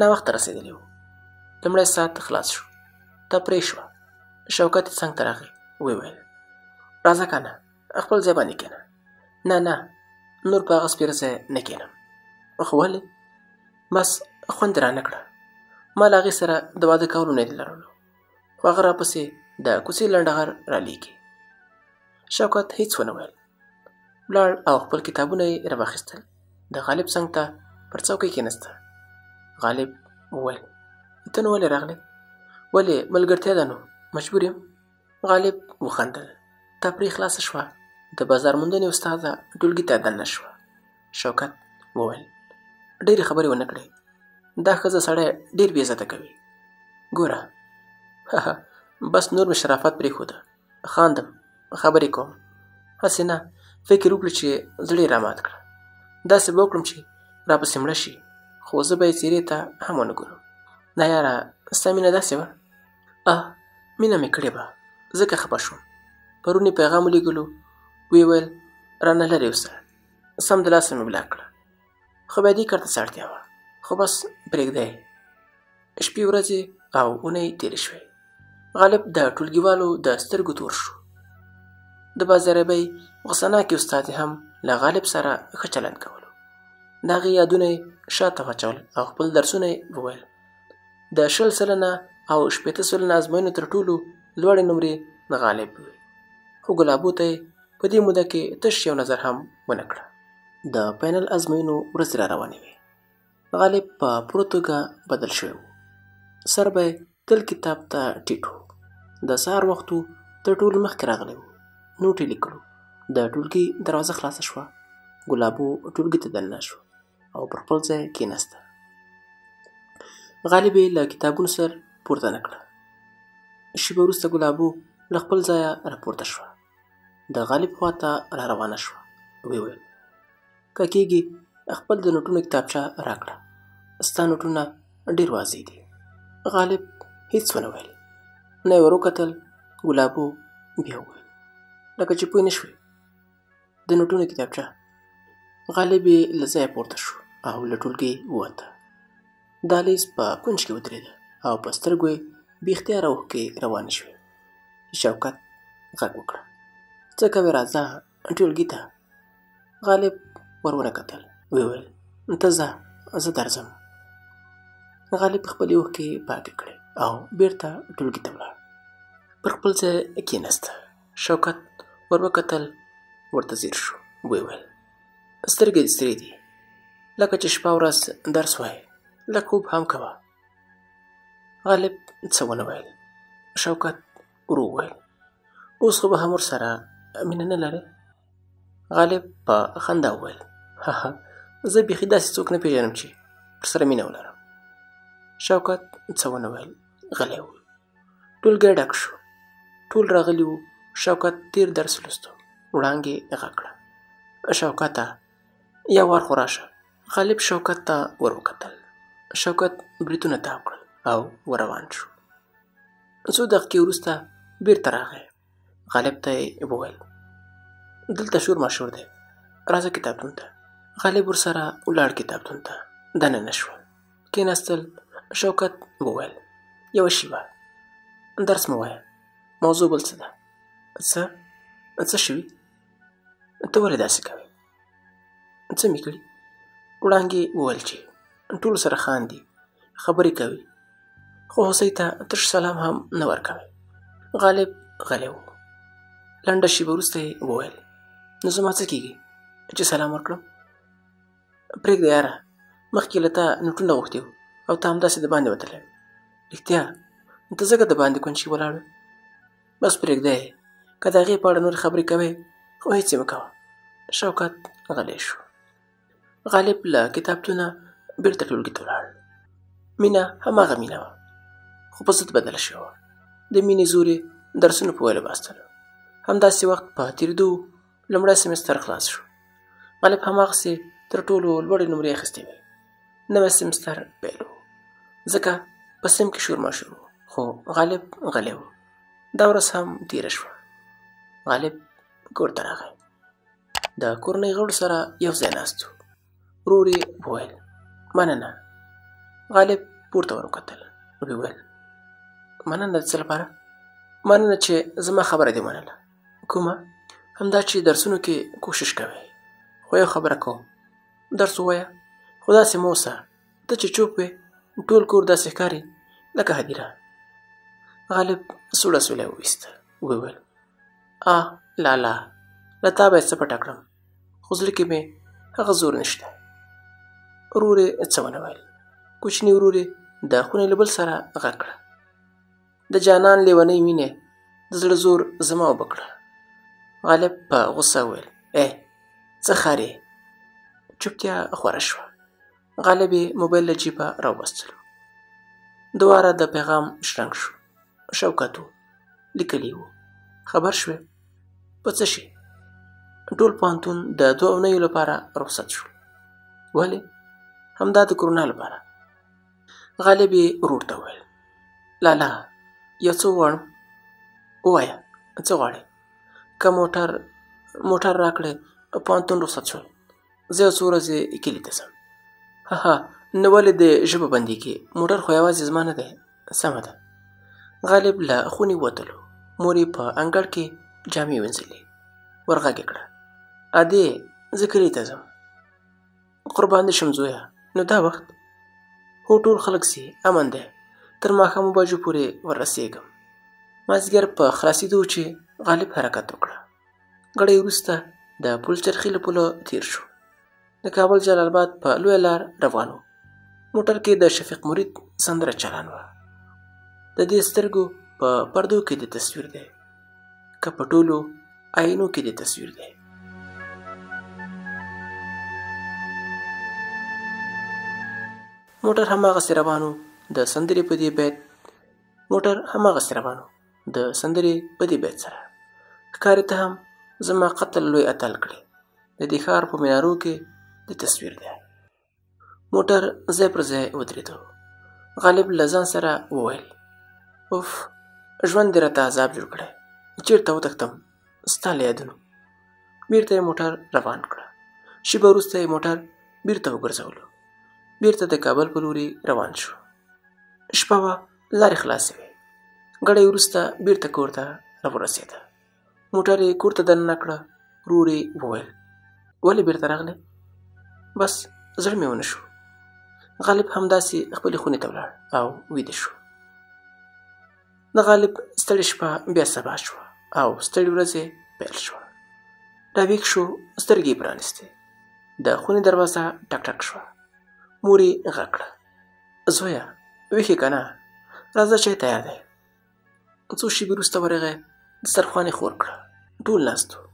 ناوخته رسېدلی و. لومړی ساعت خلاص شو. تفریح شوه. شوکت یې څنګ ته راغی. ویې ویل: راځه که نه، خپل ځای باندې کښېنه. نه نه، نور په هغه سپېره ځای نه کښېنم. خو ولې؟ بس خوند یې رانه کړه. ما له هغې سره د واده کولو نیت لرلو، خو هغه راپسې د کوڅې لنډغر رالیږي. شوکت هیڅ ونه ویل. ولاړ او خپل کتابونه یې راواخیستل. د غالب څنګ ته پر څوکۍ کښېناسته. غالب وویل: ته نو ولې راغلې؟ ولې ملګرتیا ده نو، مجبور یم. غالب وخندل. تفریح خلاصه شوه. د بازار موندنې استاده ټولګي ته دننه شوه. شوکت وویل: ډېرې خبرې ونه کړې، دا ښځه سړی ډېر بې عزته کوي. ګوره، بس نور مې شرافت پرېښوده، خاندم، خبرې کوم، هسې نه فکر وکړي چې زړه یې رامات کړه. داسې به وکړم چې راپسې مړه شي، خو زه به یې څېرې ته هم ونه ګورم. نه یاره، ستا مینه داسې وه؟ اه، مینه مې کړې وه، ځکه خفه شوم. پرون یې پیغام ولیږلو، ویې ویل رانه لرې اوسه. سمدلاسه مې بلاک کړه. خو بیا دې کار ته څه اړتیا وه؟ خو بس پرېږده یې. شپې ورځې او اونۍ تېرې شوې. غالب د ټولګیوالو د سترګو تور شو. د بازاريابۍ غوسه ناکې استادې هم له غالب سره ښه چلند کولو. د هغې یادونه یې شاته واچول او خپل درسونه یې وویل. د 20% او 60% ازموینو تر ټولو لوړې نمرې د غالب وې، خو ګلابو ته یې په دې موده کې تش یو نظر هم ونه کړه. د فاینل ازموینو ورځې را روانې وې. غالب په پوره توګه بدل شوی و. سر به یې تل کتاب ته ټیټ و. د سهار وخت و، تر ټولو مخکې راغلی و. نوټ یې لیکلو. د ټولګي دروازه خلاصه شوه. ګلابو ټولګي ته دننه شوه او پر خپل ځای کېناسته. غالب یې له کتابونو سر پورته نه کړه. شېبه وروسته ګلابو له خپل ځایه راپورته شوه. د غالب خواته را روانه شوه. ویې ویل: که کېږي خپل د نوټونو کتابچه راکړه، ستا نوټونه ډېر واضح دي. غالب هیڅ ونه ویل، نه یې ور وکتل. ګلابو بیا وویل: لکه چې پوه نه شوې، د نوټونو کتابچه. غالب یې له ځایه پورته شو او له ټولګي ووته. دهلېز په کونج کې ودرېده او په سترګو یې بې اختیاره اوښکې روانې شوې. شوکت غږ وکړ، څه کوې، راځه ټولګي ته. غالب ور ونه کتل، ویې ویل، ته ځه، زه درځم. غالب خپلې اوښکې پاکې کړې او بیرته ټولګي ته ولاړ. پر خپل ځای کېناسته. شوکت ور وکتل، ورته ځیر شو، ویې ویل، سترګې دې سرې دي، لکه چې شپه ورځ درس وایې، لږ خوب هم کوه. غالب څه ونه ویل. شوکت ورو وویل، اوس خو به هم ورسره مینه نه لرې؟ غالب په خندا وویل، ها، زه بیخي داسې څوک نه پېژنم چې ورسره مینه ولرم. شوکت څه ونه ویل، غلی و. ټولګی ډک شو، ټول راغلي وو. شوکت تېر درس لوستو. وړانګې غږ کړه، شوکته یو وار خو راشه. غالب شوکت ته ور وکتل. شوکت بریتونه تاو کړل او ور روان شو. څو دقیقې وروسته بیرته راغی. غالب ته یې وویل، دلته شور ماشور دی، راځه کتابتون ته. غالب ورسره ولاړ کتابتون ته دننه شول، کېناستل. شوکت وویل، یوه شېبه، درس مه وایه، موضوع بل څه ده. څه؟ څه شوي؟ ته ولې داسې کوې؟ څه مې کړي؟ وړانګې وویل چې ټول سره خاندي، خبرې کوي، خو هوسۍ ته تش سلام هم نه ورکوي. غالب غلی و. لنډه شېبه وروسته یې وویل، نو زما څه کېږي چې سلام ورکړم؟ پرېږده یاره، مخکې له تا نوټونه غوښتي وو او ته همداسې دباندې وتلی وې. رښتیا ته ځکه دباندې کونج کې ولاړ وې؟ بس پرېږده یې، که د هغې په اړه نورې خبرې کوې خو هېڅ یې مه کوه. شوکت غلی شو. غالب له کتابتونه بیرته ټولګي ته ولاړ. مینه هماغه مینه وه، خو په ضد بدله شوې وه. د مینې زور یې درسونو په ویلو باستلو. همداسې وخت په تېرېدو لومړی سمستر خلاص شو. غالب هماغسې تر ټولو لوړې نمرې اخیستې وې. نوی سمستر پیل و، ځکه په صنف کې شور ماشور و، خو غالب غلی و. دا ورځ هم تېره شوه. غالب کور ته راغی. د کورنۍ غړو سره یو ځای ناست و. ورور یې وویل، مننه. غالب پورته ور وکتل، ویې ویل، مننه د څه لپاره؟ مننه چې زما خبره دې ومنله. کومه؟ همدا چې درسونو کې کوشش کوې. خو یو خبره کوم، درس ووایه، خو داسې مه اوسه، ته چې چوپ وې ټول کور داسې ښکاري لکه هدیره. غالب سوړه سولی وویسته، ویې ویل، آه لالا، له تا به یې څه پټه کړم، خو زړه کې مې هغه زور نشته. ورور یې څه ونه ویل. کوچني ورور یې د خونې له بل سره غږ کړه، د جانان لیونۍ مینې د زړه زور زما اوبه کړه. غالب په غوسه وویل، ای څه خر یې؟ چوپتیا خوره شوه. غالب یې موبایل له جیبه راوبستلو. دواره د پیغام شرنګ شو. شوکت و، لیکلي وو، خبر شوې؟ په څه شي؟ ټول پوهنتون د 2 اونیو لپاره رخصت شو. ولې؟ همدا د کرونا لپاره. غالب یې ورور ته وویل، لالا یو څه وغواړم. ووایه، څه غواړې؟ که موټر راکړې، پوهنتون رخصت شول، زه یو څو ورځې کلي ته ځم. ها، نو ولې دې ژبه بندېږي؟ موټر خو یوازې زما نه دی. سمه ده. غالب له خونې وتلو. مور یې په انګړ کې جامې وینځلې. ورغږ یې کړه، ادې زه کلي ته ځم. قربان دې شم زویه، نو دا وخت؟ هو ټول خلک ځي، امن دی، تر ماښامو بجو پورې ورسېږم. مازدیګر په خلاصېدو چې غالب حرکت وکړه. ګړی وروسته د پل چرخي له پله تېر شو. د کابل جلال آباد په لویه لار روان و. موټر کې د شفیق مرید سندره چالان وه. د دې سترګو په پردو کې د تصویر دی، که په ټولو آینو کې د تصویر دی. موټر هماغسې روان و، د سندرې په دې بیت موټر هماغسې روان و، د سندرې په دې بیت سره. ښکاري ته هم زما قتل لوی اتل کړې، د دې ښار په منارو کې د تصویر دی. موټر ځای پر ځای ودرېدو. غالب له ځان سره وویل، اوف، ژوند دې راته عذاب جوړ کړی، چېرته وتښتم ستا له یادونو. بیرته یې موټر روان کړه. شېبه وروسته یې موټر بیرته وګرځولو. بیرته د کابل په لوري روان شو. شپه وه، لارې خلاصې وې. ګړی وروسته بیرته کور ته راورسېده. موټر یې کور ته دننه کړه. ورور یې وویل، ولې بیرته راغلې؟ بس زړه مې ونه شو. غالب همداسې خپلې خونې ته ولاړ او ویده شو. د غالب ستړې شپه بیا سبا شوه او ستړې ورځ یې پیل شوه. راویښ شو، سترګې یې پرانیستې. د خونې دروازه ټک ټک شوه. مور یې غږ کړه، زویه ویښ یې که نه؟ راځه چای تیار دی. څو شېبې وروسته ورغی، دسترخوان یې خور کړه. ټول ناست وو.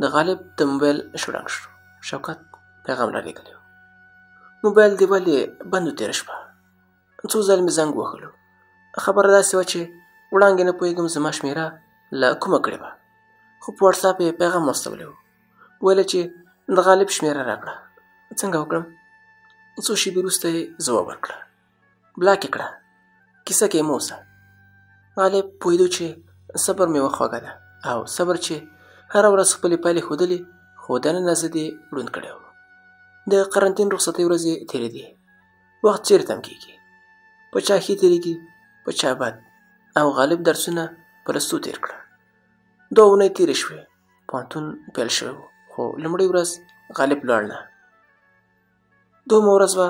د غالب د موبایل شړنګ شو. شوکت پیغام رالیږلی و. موبایل دې ولې بند و تېره شپه؟ څو ځل مې زنګ وهلو. خبره داسې وه چې وړانګې نه پوهېږم زما شمېره له کومه کړې وه، خو په واټساپ یې پیغام واستولی و، ویل چې د غالب شمېره راکړه. څنګه وکړم؟ څو شېبې وروسته یې ځواب ورکړه، بلاک یې کړه، کیسه کې یې مه اوسه. غالب پوهېدو چې صبر مې وخوږه ده او صبر چې هره ورځ خپلې پایلې ښودلې، خو دننه زه دې ړوند کړی و. د قرنطین رخصتۍ ورځې تېرېدې. وخت چېرې تم کېږي؟ په چا ښې تېرېږي، په چا بد. او غالب درسونه په لستو تېر کړه. 2 اونۍ تېرې شوې. پوهنتون پیل شوی و، خو لومړۍ ورځ غالب لاړ نه. دوهمه ورځ وه،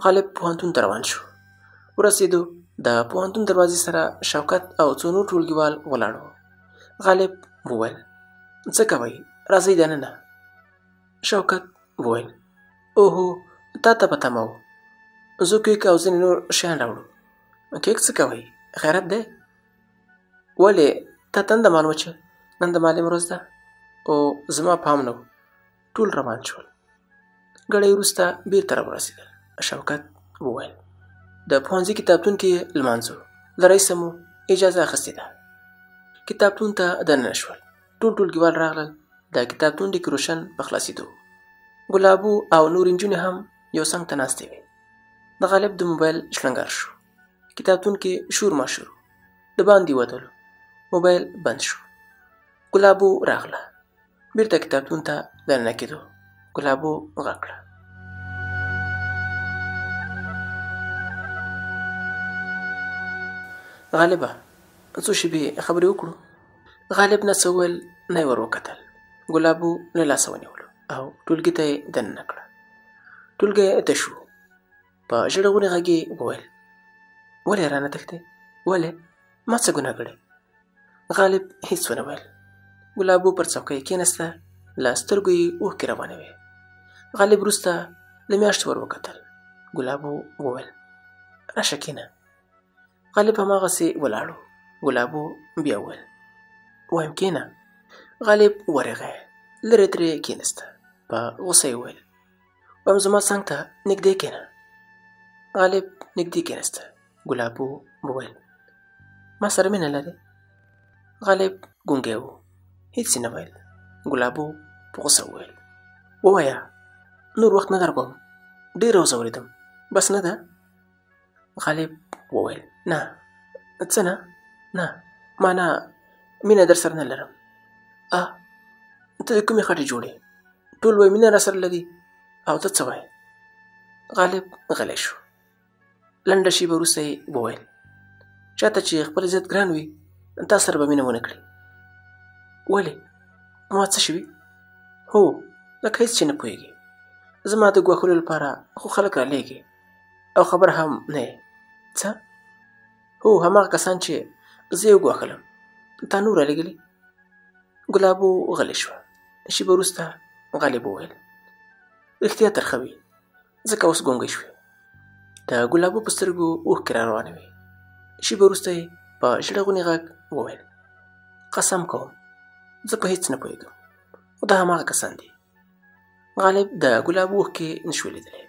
غالب پوهنتون ته روان شو. ورسېدو، د پوهنتون دروازې سره شوکت او څو نور ټولګیوال ولاړ وو. غالب وویل، څه کوئ؟ راځئ دننه. شوکت وویل، اوهو، تا ته په تمه و. زه کیک او ځینې نور شیان راوړو. کیک څه کوئ؟ غیرت دی؟ ولې تا تنده معلومه چې نن د معلم ورځ ده؟ او زما پام نه و. ټول روان شول. ګړی وروسته بیرته راورسېدل. شوکت وویل، د پوهنځي کتابتون کې یې لمانځو، له رئیسه مو اجازه اخیستې ده. کتابتون ته دننه شول. ټول ټولګیوال راغلل. د کتابتون ډیکوریشن په خلاصېدو. ګلابو او نورې نجونې هم یو څنګ ته ناستې وې. د غالب د موبایل شړنګار شو. کتابتون کې شور ماشور و. د باندې وتلو. موبایل بند شو. ګلابو راغله. بیرته کتابتون ته دننه کېدو. ګلابو غږ کړه، غالبه څو شېبې خبرې وکړو؟ غالب نه څه وویل، نه یې ور وکتل. ګلابو له لاسه ونیولو او ټولګي ته یې دننه کړه. ټولګی تش و. په ژړغوني غږ یې وویل، ولې رانه تښتې؟ ولې؟ ما څه ګناه کړې؟ غالب هیڅ ونه ویل. ګلابو پر څوکۍ کېناسته، له سترګو یې اوښکې روانې وې. غالب وروسته له میاشتو ور وکتل. ګلابو وویل، راشه کښېنه. غالب هماغسې ولاړ و. ګلابو بیا وویل، وایم کښېنه. غالب ورغی، لرې ترې کېناسته. په غوسه یې وویل، وایم زما څنګ ته نږدې کښېنه. غالب نږدې کېناسته. ګلابو وویل، ما سره مینه لرې؟ غالب ګونګی و، هیڅ یې نه ویل. ګلابو په غوسه وویل، ووایه، نور وخت نه درکوم، ډېره وځورېدم، بس نه ده؟ غالب وویل، نه، څه نه، نه، ما نه، مینه در سره نه لرم. ته د کومې خټې جوړې؟ ټول وایي مینه راسره لري او ته څه وایې؟ غالب غلی شو. لنډه شېبه وروسته یې وویل، چاته چې خپل عزت ګران وي، تا سره به مینه ونه کړي. ولې؟ ما څه شوي؟ هو، لکه هېڅ چې نه پوهېږي. زما د ګواښلو لپاره خو خلک رالیږي او خبر هم نه یې. څه؟ هو، هماغه کسان چې زه یې وګواښلم، تا نور رالیږلي؟ ګلابو غلې شوه. شېبه وروسته غالب وویل، رښتیا ترخه وي، ځکه اوس ګونګۍ شوې. د ګلابو په سترګو اوښکې را روانې وې. شېبه وروسته یې په ژړغوني غږ وویل، قسم کوم، زه په هېڅ نه پوهېږم، خو دا هماغه کسان دي. غالب د ګلابو اوښکې نه شوې لیدلی.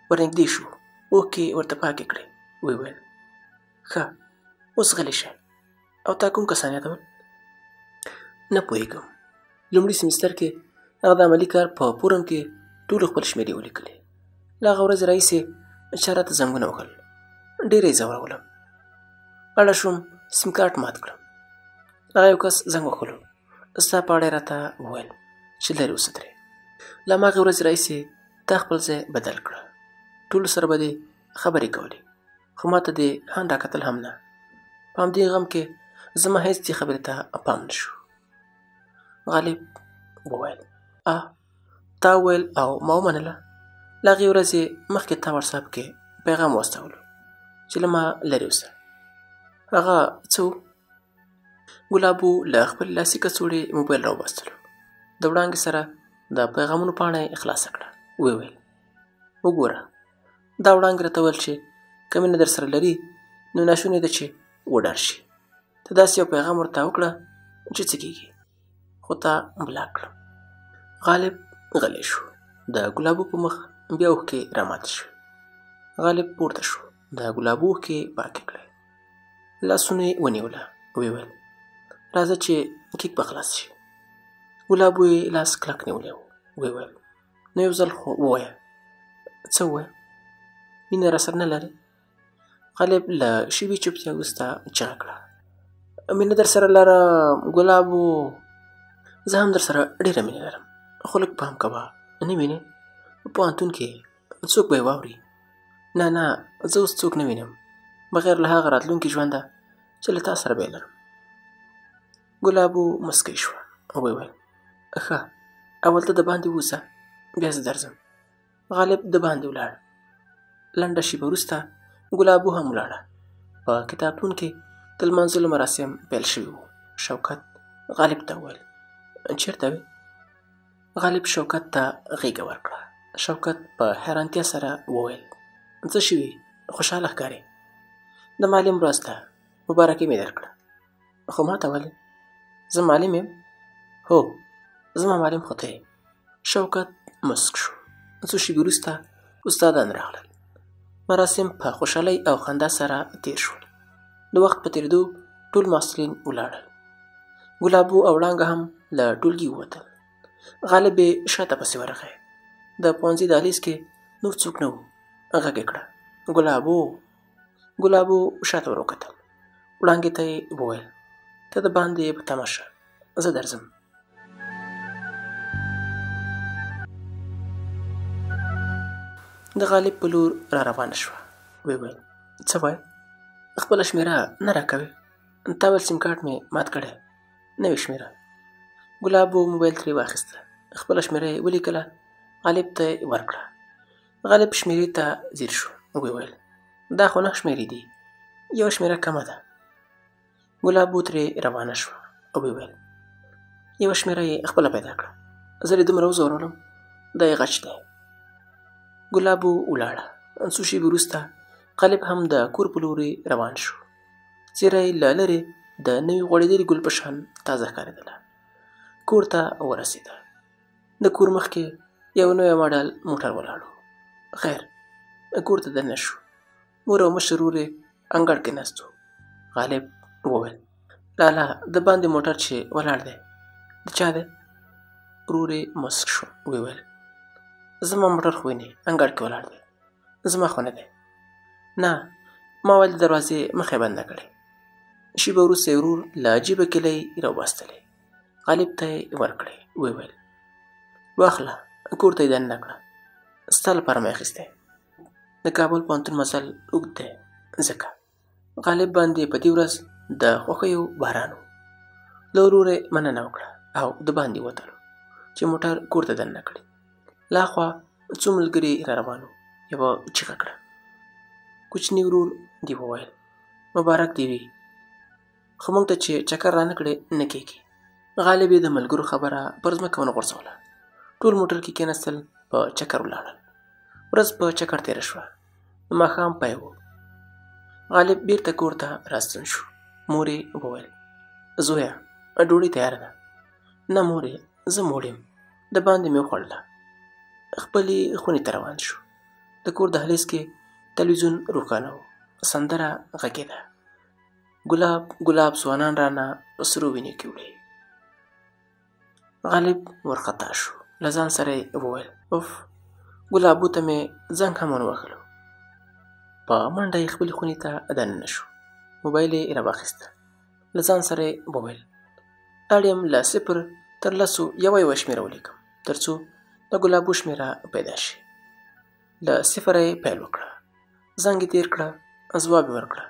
ورنږدې شو، اوښکې ورته پاکې کړې. ویې ویل، ښه، اوس غلې شه. او تا کوم کسان یادول؟ نه پوهېږم. لومړي سمستر کې هغه د عملي کار په فورم کې ټولو خپل شمېرې ولیکلې. له هغه ورځې راهیسې چا راته زنګونه وهل، ډېره یې ځورولم. اړه شوم سیم کارت مات کړم. هغه یو کس زنګ وهلو، ستا په اړه یې راته وویل چې لرې اوسه ترې. له هماغې ورځې راهیسې تا خپل ځای بدل کړه. ټولو سره به دې خبرې کولې، خو ما ته دې هان راکتل هم نه. په همدې غم کې زما هېڅ دې خبرې ته پام نه شو. غالب وویل: تا وویل او ما ومنله. له هغې ورځې مخکې تا واټساپ کې پیغام واستولو چې له ما لرې اوسه. هغه څه و؟ ګلابو له خپلې لاسي کڅوړې موبایل راوباستلو. د وړانګې سره د پیغامونو پاڼه یې خلاصه کړه. ویې ویل: وګوره، دا وړانګې راته ویل چې که مینه در سره لري نو ناشونې ده چې وډار شي. ته داسې یو پیغام ورته وکړه چې څه کېږي، خو تا بلاک کړم. غالب غلی شو. د ګلابو په مخ بیا اوښکې راماتې شوې. غالب پورته شو، د ګلابو اوښکې پاکې کړې، لاسونه یې ونیوله. ویې ویل: راځه چې کیک به خلاص شي. ګلابو یې لاس کلک نیولی و. ویې ویل: نو یو ځل خو ووایه. څه ووایم؟ مینه راسره نه لرې؟ غالب له شېبې چوپتیا وروسته چیغه کړه: مینه در سره لرم ګلابو. زه هم در سره ډېره مینه لرم، خو لږ پام کوه، نه وینې په پوهنتون کې څوک به یې واوري. نه نه، زه اوس څوک نه وینم بغیر له هغه راتلونکي ژونده چې له تا سره به یې لرم. ګلابو مسکۍ شوه. ویې ویل: ښه، اول ته دباندې ووځه، بیا زه درځم. غالب دباندې ولاړ. لنډه شېبه وروسته ګلابو هم ولاړه. په کتابتون کې د لمانځلو مراسم پیل شوي وو. شوکت غالب ته وویل: چېرته وې؟ غالب شوکت ته غېږه ورکړه. شوکت په حیرانتیا سره وویل: څه شوي؟ خوشحاله ښکارې. د معلم ورځ ده، مبارکي مې درکړه. خو ما ته ولې؟ زه معلم یم؟ هو، زما معلم خو ته یې. شوکت مسک شو. څو شېبې وروسته استادان راغلل. مراسم په خوشحالۍ او خندا سره تېر شول. د وخت په تېرېدو ټول محصلین ولاړل. ګلابو او وړانګه هم له ټولګي ووتل. غالب یې شاته پسې ورغی. د پوهنځي دهلیز کې نور څوک نه وو. غږ یې کړه: ګلابو. ګلابو شاته ور وکتل. وړانګې ته یې وویل: ته د باندې په تمه شه، زه درځم. د غالب په لور را روانه شوه. ویې ویل: څه وایې؟ خپله شمېره نه راکوې؟ تا ویل سیم کارت مې مات کړی، نوې شمېره. ګلابو موبایل ترې واخیسته، خپله شمېره یې ولیکله، غالب ته یې ورکړه. غالب شمېرې ته ځیر شو. ویې ویل: دا خو 9 شمېرې دي، یوه شمېره کمه ده. ګلابو ترې روانه شوه. ویې ویل: یوه شمېره یې خپله پیدا کړه، زه دې دومره وځورولم، دا یې غچ دی. ګلابو ولاړه. څو شېبې وروسته غالب هم د کور په لوري روان شو. څېره یې له لرې د نوي غوړېدلي ګل په شان تازه ښکارېدله. کور ته ورسېده. د کور مخکې یو نوی ماډل موټر ولاړ و. خیر، کور ته دننه شو. مور او مشر ورور یې انګړ کې ناست وو. غالب وویل: لالا، د باندې موټر چې ولاړ دی د چا دی؟ ورور یې مسک شو. ویې ویل: زما موټر خو وینې انګړ کې ولاړ دی، زما خو نه دی. نه، ما ویل د دروازې مخه یې بنده کړې. شېبه وروسته یې ورور له جیبه کیلۍ راوباستلې، غالب ته یې ورکړې. ویې ویل: واخله، کور ته یې دننه کړه، ستا لپاره مې اخیستی. د کابل پوهنتون مزل اوږد دی، ځکه غالب باندې په دې ورځ د خوښیو باران و. له وروره یې مننه وکړه او دباندې ووتلو چې موټر کور ته دننه کړي. له هاخوا څو ملګري را روان وو. یوه چیغه کړه: کوچني ورور دې وویل: مبارک دې وي، خو موږ ته چې چکر رانه کړې نه کېږي. غالب یې د ملګرو خبره پر ځمکه ونه غورځوله. ټول موټر کې کېناستل، په چکر ولاړل. ورځ په چکر تېره شوه. د ماښام پای و. غالب بیرته کور ته راستون شو. مور یې وویل: زویه، ډوډۍ تیاره ده. نه مورې، زه موړ یم، د باندې مې وخوړله. خپلې خونې ته روان شو. د کور دهلیز کې تلویزیون روښانه و. سندره غږېده: ګلاب ګلاب ځوانان رانه په سرو وینو کې وړي. غالب ورخطا شو. له ځان سره یې وویل: اوف، ګلابو ته مې زنګ هم ونه وهلو. په منډه یې خپلې خونې ته دننه شو. موبایل یې راواخیسته. له ځان سره یې وویل: اړ یم له 0 تر 10 یوه یوه شمېره ولیکم، تر څو د ګلابو شمېره پیدا شي. له صفره یې پیل وکړه، زنګ یې تېر کړه، ځواب یې ورکړه.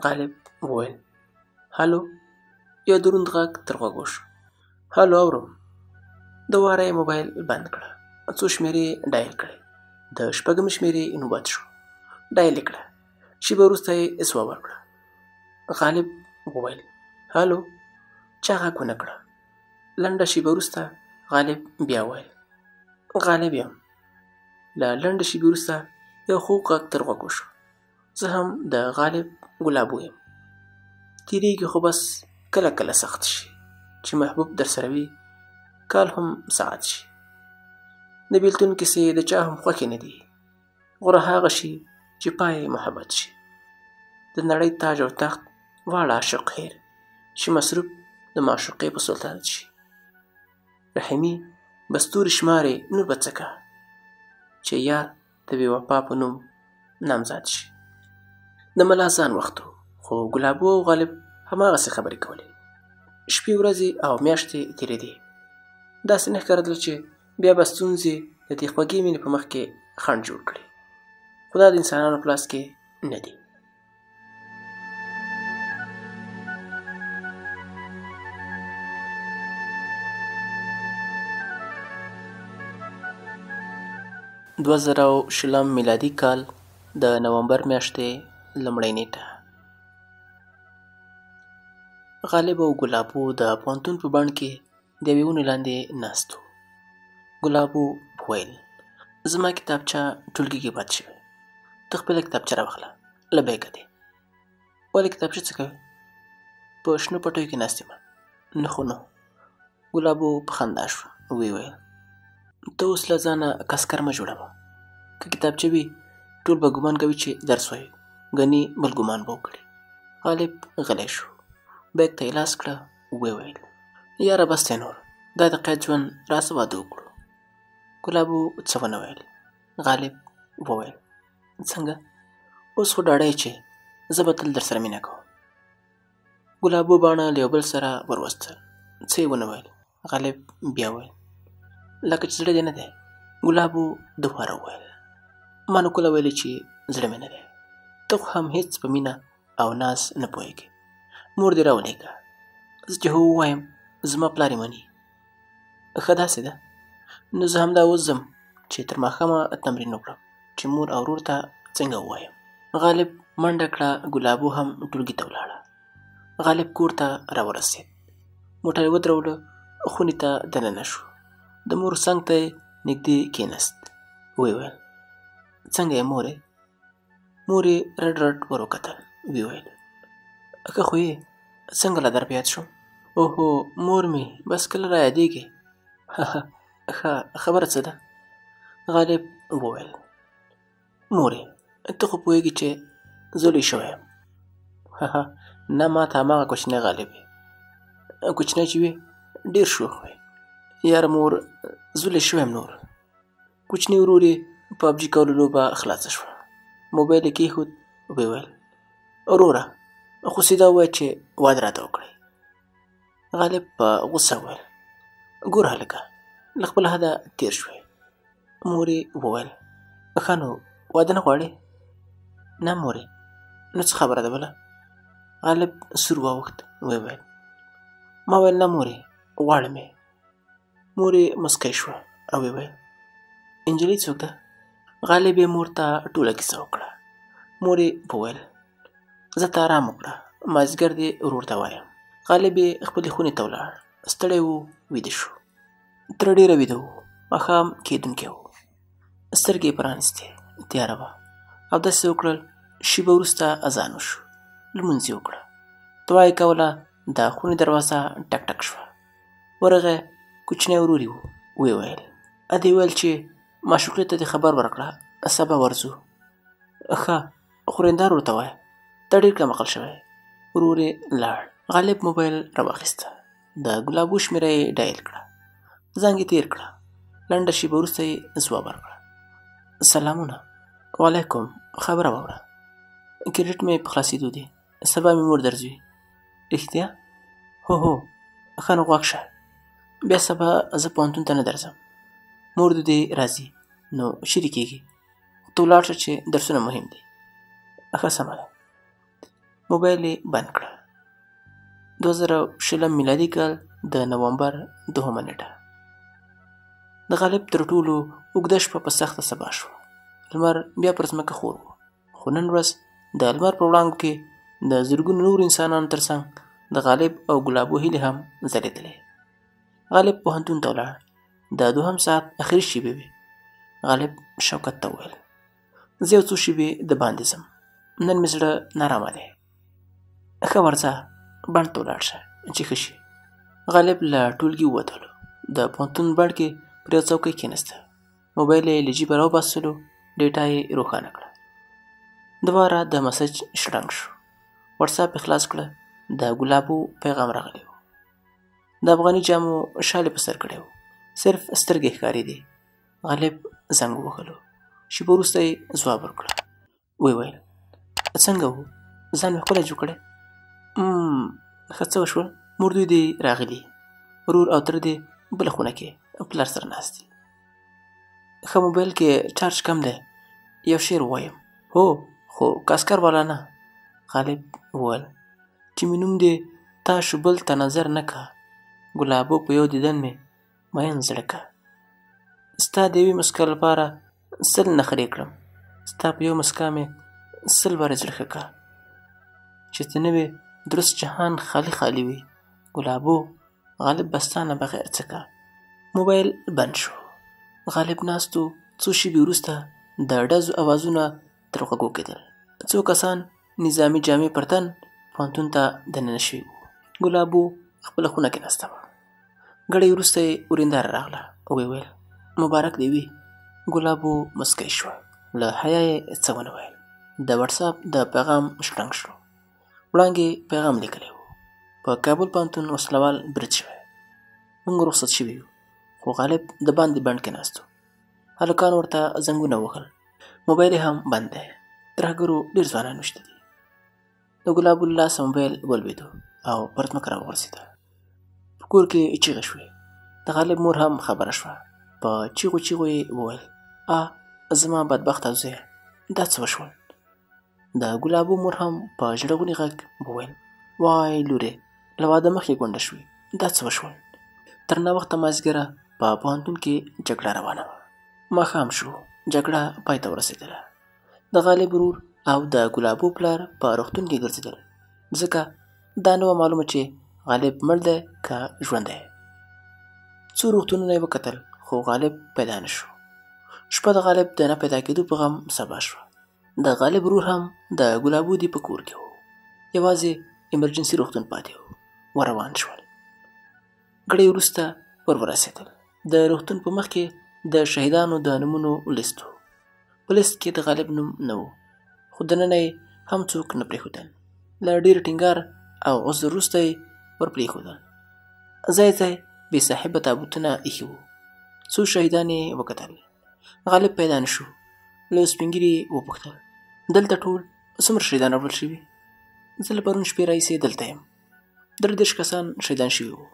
غالب وویل هلو. یو دروند غږ تر غوږو شو. هلو اورم. د واره یې موبایل بند کړه، څو شمېرې یې ډایل کړې. د شپږمې شمېرې نوبت شو، ډایل یې کړه. شېبه وروسته یې ځواب ورکړه. غالب وویل هلو. چا غږ ونه کړه. لنډه شېبه وروسته غالب بیا وویل غالب یم. له لنډې شېبې وروسته یو خوږ غږ تر غوږو شو. زه هم د غالب ګلابو یم. تېرېږي خو بس کله کله سخت شي، چې محبوب درسره وي کال هم ساعت شي. د بېلتون کیسې د چا هم خوښې نه دي، غوره هغه شي چې پای محبت شي. د نړۍ تاج او تخت واړه عاشق هېر، چې مصروف د معشوقې په سلطنت شي. رحیمي به ستوري شمارې نور به څه کا، چې یار د بې وفا په نوم نامزاد شي. د ملا ځان وخت و، خو ګلابو او غالب هماغسې خبرې کولې. شپې ورځې او میاشتې تېرېدې. داسې نه ښکارېدل چې بیا به ستونزې د دې خوږې مینې په مخ کې خنډ جوړ کړي، خو دا د انسانانو په لاس کې نه دي. 2020 میلادي کال د نومبر میاشتې لومړۍ نېټه. غالب او ګلابو د پوهنتون په بڼ کې د یوې ونې لاندې ناست وو. ګلابو وویل زما کتابچه ټولګي کې پاتې شوې، ته خپله کتابچه راواخله، له بیکه دې. ولې کتابچه څه کوې؟ په شنو پټیو کې ناست یم. نه خو نو. ګلابو په خندا شوه، ویې ویل ته اوس له ځانه کسکر مه جوړوه، که کتابچه وي ټول به ګمان کوي چې درس وایو، ګني بل ګمان به وکړي. غالب غلی شو، بیک ته یې لاس کړه، ویې ویل یاره بس دی نور، دا د قید ژوند، راسه واده وکړو. ګلابو څه ونه ویل. غالب وویل څنګه؟ اوس خو ډاډه یې چې زه به تل درسره مینه کوم. ګلابو باڼه له یو بل سره وروستل، څه یې ونه ویل. غالب بیا وویل لکه چې زړه دې نه دی. ګلابو دوباره وویل ما نو کله ویلي چې زړه مې نه دی، ته خو هم هېڅ په مینه او ناز نه پوهېږې. مور دې راولېږه، زه چې هو ووایم زما پلار یې مني. ښه داسې ده، نو زه همدا اوس ځم چې تر ماښامه تمرین وکړم چې مور او ورور ته څنګه ووایم. غالب منډه کړه، ګلابو هم ټولګي ته ولاړه. غالب کور ته راورسېد، موټر یې ودرولو، خونې ته دننه شو. د مور څنګ ته یې نږدې کېناست، ویې ویل څنګه یې مورې؟ مور یې رډ رډ ور وکتل، ویې ویل ښه خو یې څنګه لا در په یاد شوم؟ اوهو مور مې بس کله را یادېږې. ښه خبره څه ده؟ غالب وویل مورې ته خو پوهېږې چې زه لوی شوی یم. نه ما ته هماغه کوچنی غالب یې، کوچنی چې وې ډېر شوخ وې. یاره مور زه لوی شوی یم نور. کوچني ورور یې پابجي کولو لوبه خلاصه شوه، موبایل یې کېښود، ویې ویل وروره خو سیده ووایه چې واده راته وکړې. غالب په غوسه وویل ګوره هلکه له خپله حده تېر شوې. مور یې وویل ښه نو واده نه غواړې؟ نه مورې. نو څه خبره ده بله؟ غالب سور واوښت، ویې ویل ما ویل نه مورې غواړم یې. مور یې مسکۍ شوه او ویې ویل نجلۍ څوک ده؟ غالب یې مور ته ټوله کیسه وکړه. مور یې وویل زه ته ارام وکړه، مازدیګر دې ورور ته وایم. غالب یې خپلې خونې ته ولاړ، ستړی و، ویده شو. تر ډېره ویده و، ماښام کېدونکی و. سترګې یې پرانیستې، تیاره وه. اودس یې وکړل، شېبه وروسته اذان وشو، لمونځ یې وکړه. دعا یې کوله، د خونې دروازه ټک ټک شوه. ورغی، کوچنی ورور یې و، ویې ویل ادې ویل چې معشوقې ته دې خبر ورکړه، سبا ورځو. ښه خورېندار ورته وایه، ته ډېر کم عقل شوی. ورور یې لاړ. غالب موبایل راواخیسته، د ګلابو شمېره یې ډایل کړه، زنګ یې تېر کړه. لنډه شېبه وروسته یې ځواب ورکړه سلامونه. وعلیکم، خبره واوره، کرېډټ مې په خلاصېدو دی، سبا مې مور درځي. رښتیا؟ هو هو، ښه نو غوږ شه، بیا سبا زه پوهنتون ته نه درځم، مور دې راځي، نو چیرې کېږي؟ ته ولاړ شه چې درسونه مهم دي. ښه سمه ده. موبایل یې بند کړه. 2020 میلادي کال د نومبر 2 نیټه. د غالب تر ټولو اوږده شپه په سخته سبا شوه. لمر بیا پر ځمکه خور و، خو نن ورځ د لمر په وړانګو کې د زرګونو نورو انسانانو ترڅنګ د غالب او ګلابو هیلې هم ځلېدلې. غالب پوهنتون ته ولاړ. د دوهم ساعت اخري شېبې وې. غالب شوکت ته وویل، زه یو څو شېبې د باندې ځم، نن مې زړه نارامه دی. ښه ورځه، بڼ ته ولاړ شه چې ښه شي. غالب له ټولګي ووتلو. د پوهنتون بڼ کې پر یو څوکۍ کښېناسته. موبایل یې له جیبه راوباسلو، ډیټا یې روښانه کړه. دواره د مسج شړنګ شو. وټساپ یې خلاص کړه. د ګلابو پیغام راغلی و. د افغاني جامو شال یې په سر کړی و، صرف سترګې ښکارېدې. غالب زنګ ووهلو. شېبه وروسته یې ځواب ورکړه. ویې ویل، څنګه و؟ ځان مې ښکلی جوړ کړی؟ ښه څه وشول؟ مور دوی دې راغلي، ورور او تره دې بله خونه کې پلار سره ناست دي. ښه موبایل کې چارج کم دی، یو شعر ووایم. هو، خو کاسکر والا نه. غالب وویل، چې مې نوم دې تا شو بل ته نظر نه کا، ګلابو په یو دیدن مې مین زړه کا. ستا د یوې مسکا لپاره 100 نخرې کړم، ستا په یو مسکا مې 100 وارې زړه ښه کا. چې ته نه وې درست جهان خالي خالي وي، ګلابو غالب به ستا نه بغیر څه کا. موبایل بند شو. غالب ناست و. څو شېبې وروسته د ډزو اوازونه تر غوږو کېدل. څو کسان نظامي جامې پر تن پوهنتون ته دننه شوي وو. ګلابو خپله خونه کې ناسته وه. ګړی وروسته یې ورېنداره راغله. ویې ویل، مبارک دې وي. ګلابو مسکۍ شوه. له حیا یې څه ونه ویل. د وټساپ د پیغام شړنګ شو. وړانګې پیغام لیکلی و، په کابل پوهنتون وسلوال برید شوی، موږ رخصت شوي یو. خو غالب د باندې بڼ کې ناست و. هلکانو ورته زنګونه وهل. موبایل یې هم بند دی. ترهګرو ډېر ځوانان ویشتي دي. د ګلابو له لاسه موبایل ولوېدو او پر ځمکه راوغورځېده. په کور کې چیغې شوې. د غالب مور هم خبره شوه. په چیغو چیغو یې وویل، آ زما بدبخته زویه، دا څه وشول؟ د ګلابو مور هم په ژړغوني غږ وویل، وای لورې، له واده مخکې ګونډه شوې، دا څه وشول؟ تر ناوخته مازدیګره په پوهنتون کې جګړه روانه وه. ماښام شو، جګړه پای ته ورسېدله. د غالب ورور او د ګلابو پلار په روغتون کې ګرځېدل، ځکه دا نه وه معلومه چې غالب مړ دی که ژوندی. څو روغتونونه یې وکتل، خو غالب پیدا نه شو. شپه د غالب د نه پیدا کېدو په غم سبا شوه. د غالب ورور هم د ګلابو دي په کور کې و. یوازې ایمرجنسي روغتون پاتې و. ور روان شول. ګړی وروسته ور ورسېدل. د روغتون په مخ کې د شهیدانو د نومونو لیست و. په لیست کې د غالب نوم نه و، خو دننه یې هم څوک نه پرېښودل. له ډېر ټینګار او عذر وروسته یې ور پرېښودل. ځای ځای بې صاحبه تابوتونه ایښي وو. څو شهیدان یې وکتل. غالب پیدا نه شو. له سپین ږیري یې وپوښتل، دلته ټول څومره شهیدان راوړل شوي؟ زه له پرون شپې راهیسې دلته یم. 33 کسان شهیدان شوي وو.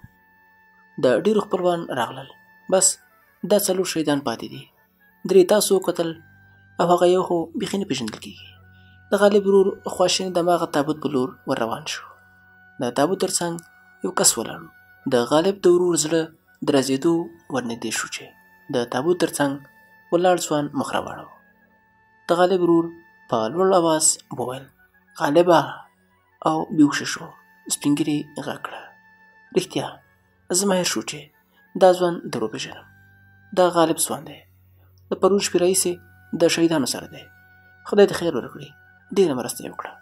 د ډېرو خپلوان راغلل. بس دا 4 شهیدان پاتې دي. 3 تاسو وکتل او هغه یو خو بیخي نه پېژندل کېږي. د غالب ورور خواشیني د هماغه تابوت په لور ور روان شو. د تابوت تر څنګ یو کس ولاړ و. د غالب د ورور زړه درزېدو ورنږدې شو چې د تابوت تر څنګ ولاړ ځوان مخ راواړاوه. د غالب ورور په لوړ اواز وویل، غالبه! او بېهوښه شو. سپین ږیري غږ کړه، رښتیا زما هېر شو چې دا ځوان در وپېژنم. دا غالب ځوان دی. د پرون شپې راهیسې د شهیدانو سره دی. خدای دې خیر ورکړي، ډېره مرسته یې وکړه.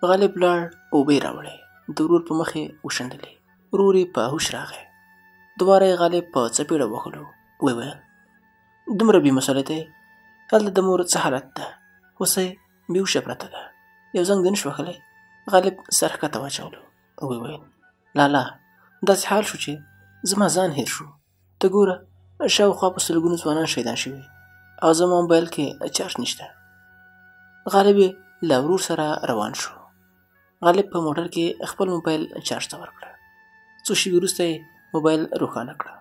غالب لاړ، اوبه یې راوړې، د ورور په مخ یې وشیندلې. ورور یې په هوښ راغی. دواره یې غالب په څپېړه وهلو. ویې ویل، دومره بې مسؤلیته یې؟ هلته د مور څه حالت ده؟ هوسۍ بېهوښه پرته ده، یو زنګ دې نه شو وهلی؟ غالب سر ښکته واچولو. ویې ویل، لالا داسې حال شو چې زما ځان هېر شو. ته ګوره، شاوخوا په سلګونو ځوانان شهیدان شوي او زما موبایل کې چارج نشته. غالب یې له ورور سره روان شو. غالب په موټر کې خپل موبایل چارج ته ورکړه. څو شېبې وروسته یې موبایل روښانه کړه.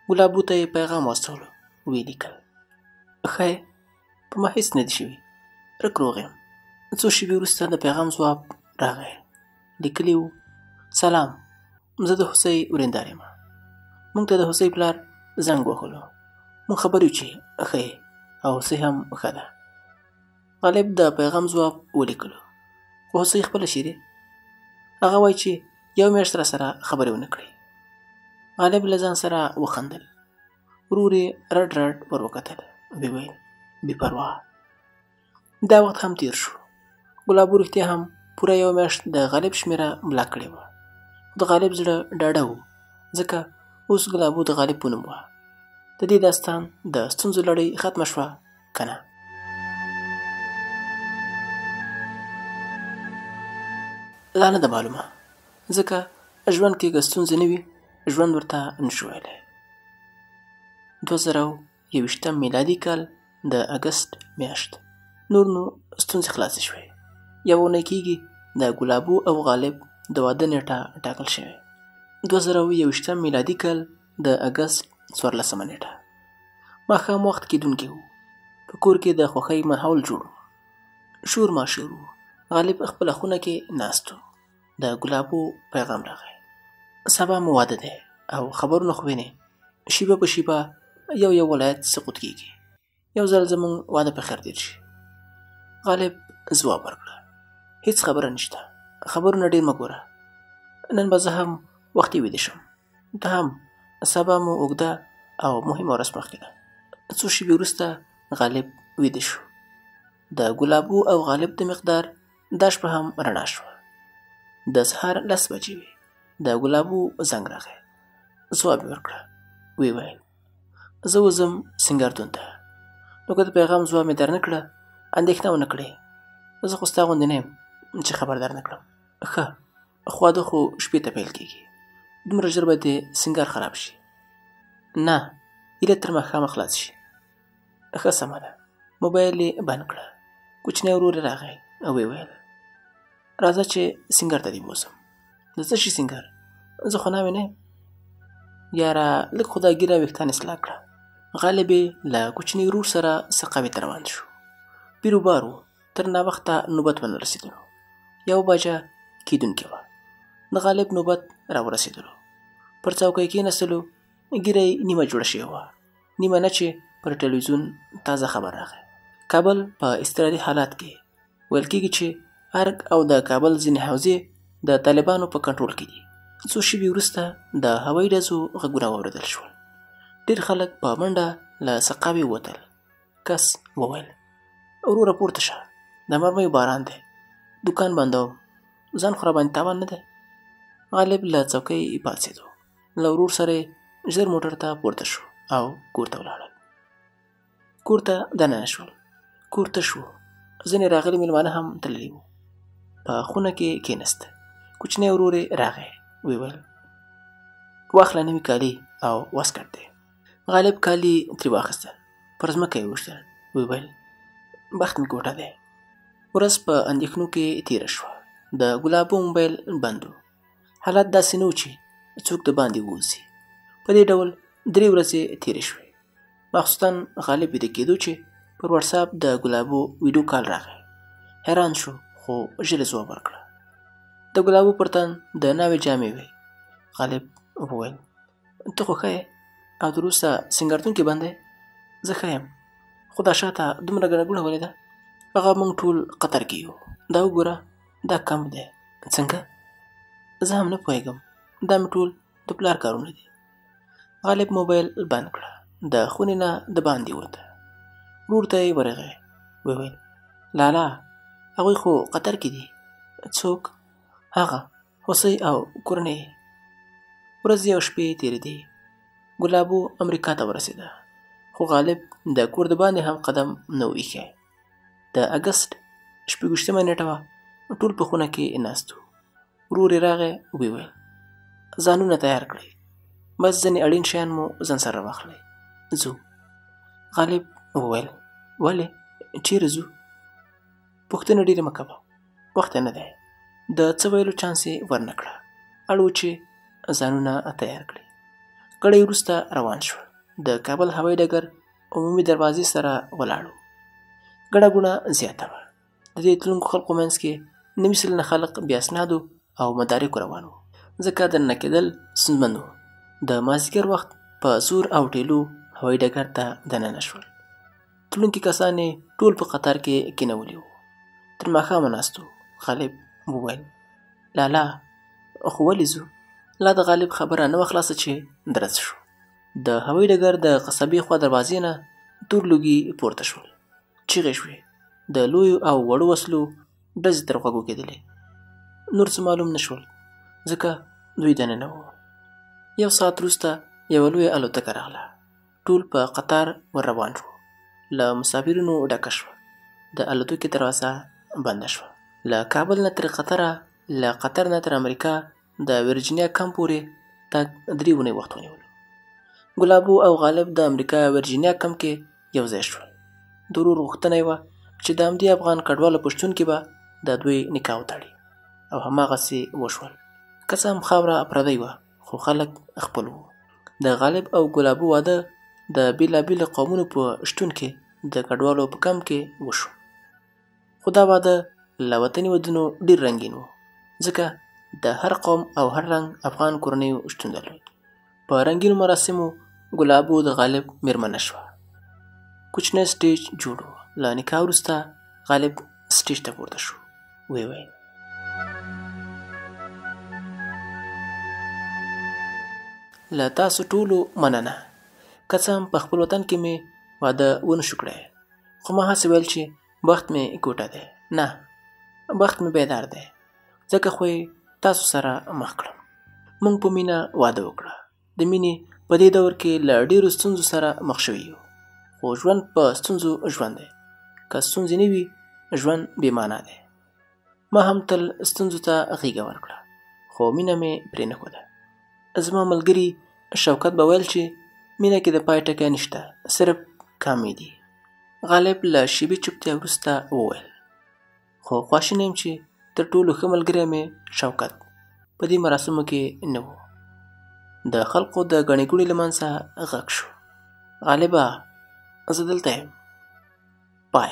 ګلابو ته یې پیغام واستولو. ویې لیکل، ښه یې؟ په ما هېڅ نه دي شوي، رک روغ یم. څو شېبې وروسته د پیغام ځواب راغی، لیکلي و: سلام، زه د هوسۍ وریندار یم. موږ ته د هوسۍ پلار زنګ وهلو، موږ خبر یو چې ښه یې او هوسۍ هم ښه ده. غالب د پیغام ځواب ولیکلو، خو هوسۍ خپله چیرې؟ هغه وایي چې یو میاشت راسره خبرې ونه کړي. غالب له ځان سره وخندل. ورور یې رډ رډ ور وکتل، ویې ویل: بې پروا. دا وخت هم تېر شو. ګلابو رښتیا هم پوره یوه میاشت د غالب شمېره بلاک کړې وه، خو د غالب زړه ډاډه و، ځکه اوس ګلابو د غالب په نوم وه. د دې داستان د ستونزو لړۍ ختمه شوه که نه؟ لا نه ده معلومه، ځکه ژوند کې که ستونزې نه وي، ژوند ورته نشو ویلی. 2021 میلادي کال د اګست میاشت. نور نو ستونزې خلاصې شوې. یوه اونۍ کېږي د ګلابو او غالب د واده نېټه ټاکل شوې. 2021 میلادي کال د اګست 14 نېټه. ماښام وخت کېدونکی و. په کور کې د خوښۍ ماحول جوړ و، شور ماشور و. غالب خپله خونه کې ناست و. د ګلابو پیغام راغی: سبا مو واده دی او خبرونه خو وینې، شیبه په شیبه یو یو ولایت سقوط کېږي. یو ځل زموږ واده په خیر تېر شي. غالب ځواب ورکړه: هېڅ خبره نشته، خبرونه ډېر مه ګوره. نن به زه هم وختي ویده شم، ته هم. سبا مو اوږده او مهمه ورځ مخکې ده. څو شېبې وروسته غالب ویده شو. د ګلابو او غالب د مقدار دا شپه هم رڼا شوه. د سهار 10 بجې وې. د ګلابو زنګ راغی. ځواب یې ورکړه، ویې ویل: زه وځم سینګارتون ته، نو که د پیغام ځواب مې در نه کړه، اندېښنه ونه کړې، زه خو ستا غوندې نه یم چې خبر در نه کړم. ښه، خو واده خو شپې ته پیل کېږي، دومره ژر به دې سینګار خراب شي. نه، هیله تر ماښامه خلاص شي. ښه سمه ده. موبایل یې بند کړه. کوچنی ورور یې راغی او ویې ویل: راځه چې سینګار ته دې بوځم. د څه شي سینګار؟ زه خو ناوې نه یم. یاره لږ خو دا ږیره ویښتان اصلاح کړه. غالب یې له کوچني ورور سره سقاوي ته روان شو. بیروبار و، تر ناوخته نوبت ونه رسېدلو. یوه بجه کېدونکې وه. د غالب نوبت راورسېدلو. پر څوکۍ کېناستلو. ږیره یې نیمه جوړه شوې وه، نیمه نه چې پر ټلویزیون تازه خبر راغی. کابل په اضطراري حالات کې ویل کېږي چې ارګ او د کابل ځینې حوزې د طالبانو په کنټرول کې دي. څو شېبې وروسته د هوایي ډزو غږونه واورېدل شول. ډېر خلک په منډه له سقاوي ووتل. کس وویل: وروره پورته شه، د مرمیو باران دی، دوکان بندوم، ځان خو راباندې تاوان نه دی. غالب له څوکۍ پاڅېدو. له ورور سره یې ژر موټر ته پورته شو او کور ته ولاړل. کور ته دننه شول. کور تش و. ځینې راغلي مېلمانه هم تللي وو. په خونه کې کېناست. کوچنی ورور یې راغی، ویې ویل: واخله نوي کالي او واسکټ دی. غالب کالي ترې واخیستل، پر ځمکه یې وویشتل. ویې ویل: بخت مې کوټه دی. ورځ په اندېښنو کې تېره شوه. د ګلابو موبایل بند و. حالات داسې نه و چې څوک د باندې ووځي. په دې ډول 3 ورځې تېرې شوې. ماخوستن غالب ویده کېدو چې پر وټساپ د ګلابو ویډیو کال راغی. حیران شو، خو ژر یې ځواب ورکړه. د ګلابو پر تن د ناوې جامې وې. غالب وویل: ته خو ښه یې او تر اوسه سینګارتون کې بند یې؟ زه ښه یم، خو دا شاته دومره ګڼه ګوڼه ولې ده؟ هغه موږ ټول قطر کې یو. دا وګوره، دا کمپ دی. څنګه؟ زه هم نه پوهېږم، دا مې ټول د پلار کارونه دي. غالب موبایل بند کړه، د خونې نه د باندې ووته. ورور ته یې ورغی، ویې ویل: لالا، هغوی خو قطر کې دي. څوک؟ هغه هوسۍ او کورنۍ یې. ورځې او شپې تېرېدې. ګلابو امریکا ته ورسېده، خو غالب د کور د باندې هم قدم نه و ایښی. د اګست 26 نېټه وه. ټول په خونه کې ناست وو. ورور یې راغی، ویې ویل: ځانونه تیار کړئ، بس ځینې اړین شیان مو ځان سره واخلئ، ځو. غالب وویل: ولې؟ چېرې ځو؟ پوښتنه ډېرې مه کوه، وخت یې نه دی. د څه ویلو چانس یې ورنه کړه. اړ و چې ځانونه تیار کړي. ګړی وروسته روان شول. د کابل هوایي ډګر عمومي دروازې سره ولاړ وو. ګڼه ګوڼه زیاته وه. د دې تلونکو خلکو منځ کې 90% خلک بې اسنادو او مدارکو روان وو، ځکه دننه کېدل ستونزمن وو. د مازدیګر وخت په زور او ټیلو هوایي ډګر ته دننه شول. تلونکي کسان یې ټول په قطار کې کېنولي وو. تر ماښامه ناست وو. غالب وویل: لالا خو ولې ځو؟ لا د غالب خبره نه وه خلاصه چې درز شو. د هوایي ډګر د قصبې خوا دروازې نه تور لوګي پورته شول. چیغې شوې. د لویو او وړو وسلو ډزې تر غوږو کېدلې. نور څه معلوم نه شول، ځکه دوی دننه وو. یو ساعت وروسته یوه لویه الوتکه راغله. ټول په قطار ور روان شو. له مسافرینو ډکه شوه. د الوتکې دروازه بنده شوه. له کابل نه تر قطره، له قطر نه تر امریکا د ویرجینیا کمپ پورې تګ 3 اونۍ وخت ونیولو. ګلابو او غالب د امریکا ویرجینیا کمپ کې یو ځای شول. د ورور غوښتنه یې وه چې د همدې افغان کډوالو په شتون کې به د دوی نکاح وتړي، او هماغسې وشول. که څه هم خاوره پردۍ وه، خو خلک خپل وو. د غالب او ګلابو واده د بېلابېلو قومونو په شتون کې د کډوالو په کمپ کې وشو. خو دا واده له وطني ودونو ډېر رنګین و، ځکه د هر قوم او هر رنګ افغان کورنیو شتون درلود. په رنګینو مراسمو ګلابو د غالب مېرمنه شوه. کوچنی سټیج جوړ و. له نکاح وروسته غالب سټیج ته پورته شو. ویې ویل: له تاسو ټولو مننه. که څه هم په خپل وطن کې مې واده ونه شو کړی، خو ما هسې ویل چې بخت مې کوټه دی. نه، بخت مې بیدار دی، ځکه خو یې تاسو سره مخ کړم. موږ په مینه واده وکړه. د مینې په دې دور کې له ډېرو ستونزو سره مخ شوي یو، خو ژوند په ستونزو ژوند دی. که ستونزې نه وي، ژوند بې معنا دی. ما هم تل ستونزو ته غېږه ورکړه، خو مینه مې پرې نه ښوده. زما ملګري شوکت به ویل چې مینه کې د پای ټکی نشته، صرف کامې دي. غالب له شیبې چوپتیا وروسته وویل: خو خواشینی یم چې تر ټولو ښه ملګری مې شوکت په دې مراسمو کې نه و. د خلکو د ګڼې ګوڼې له منځه غږ شو: غالبه، زه دلته یم. پای.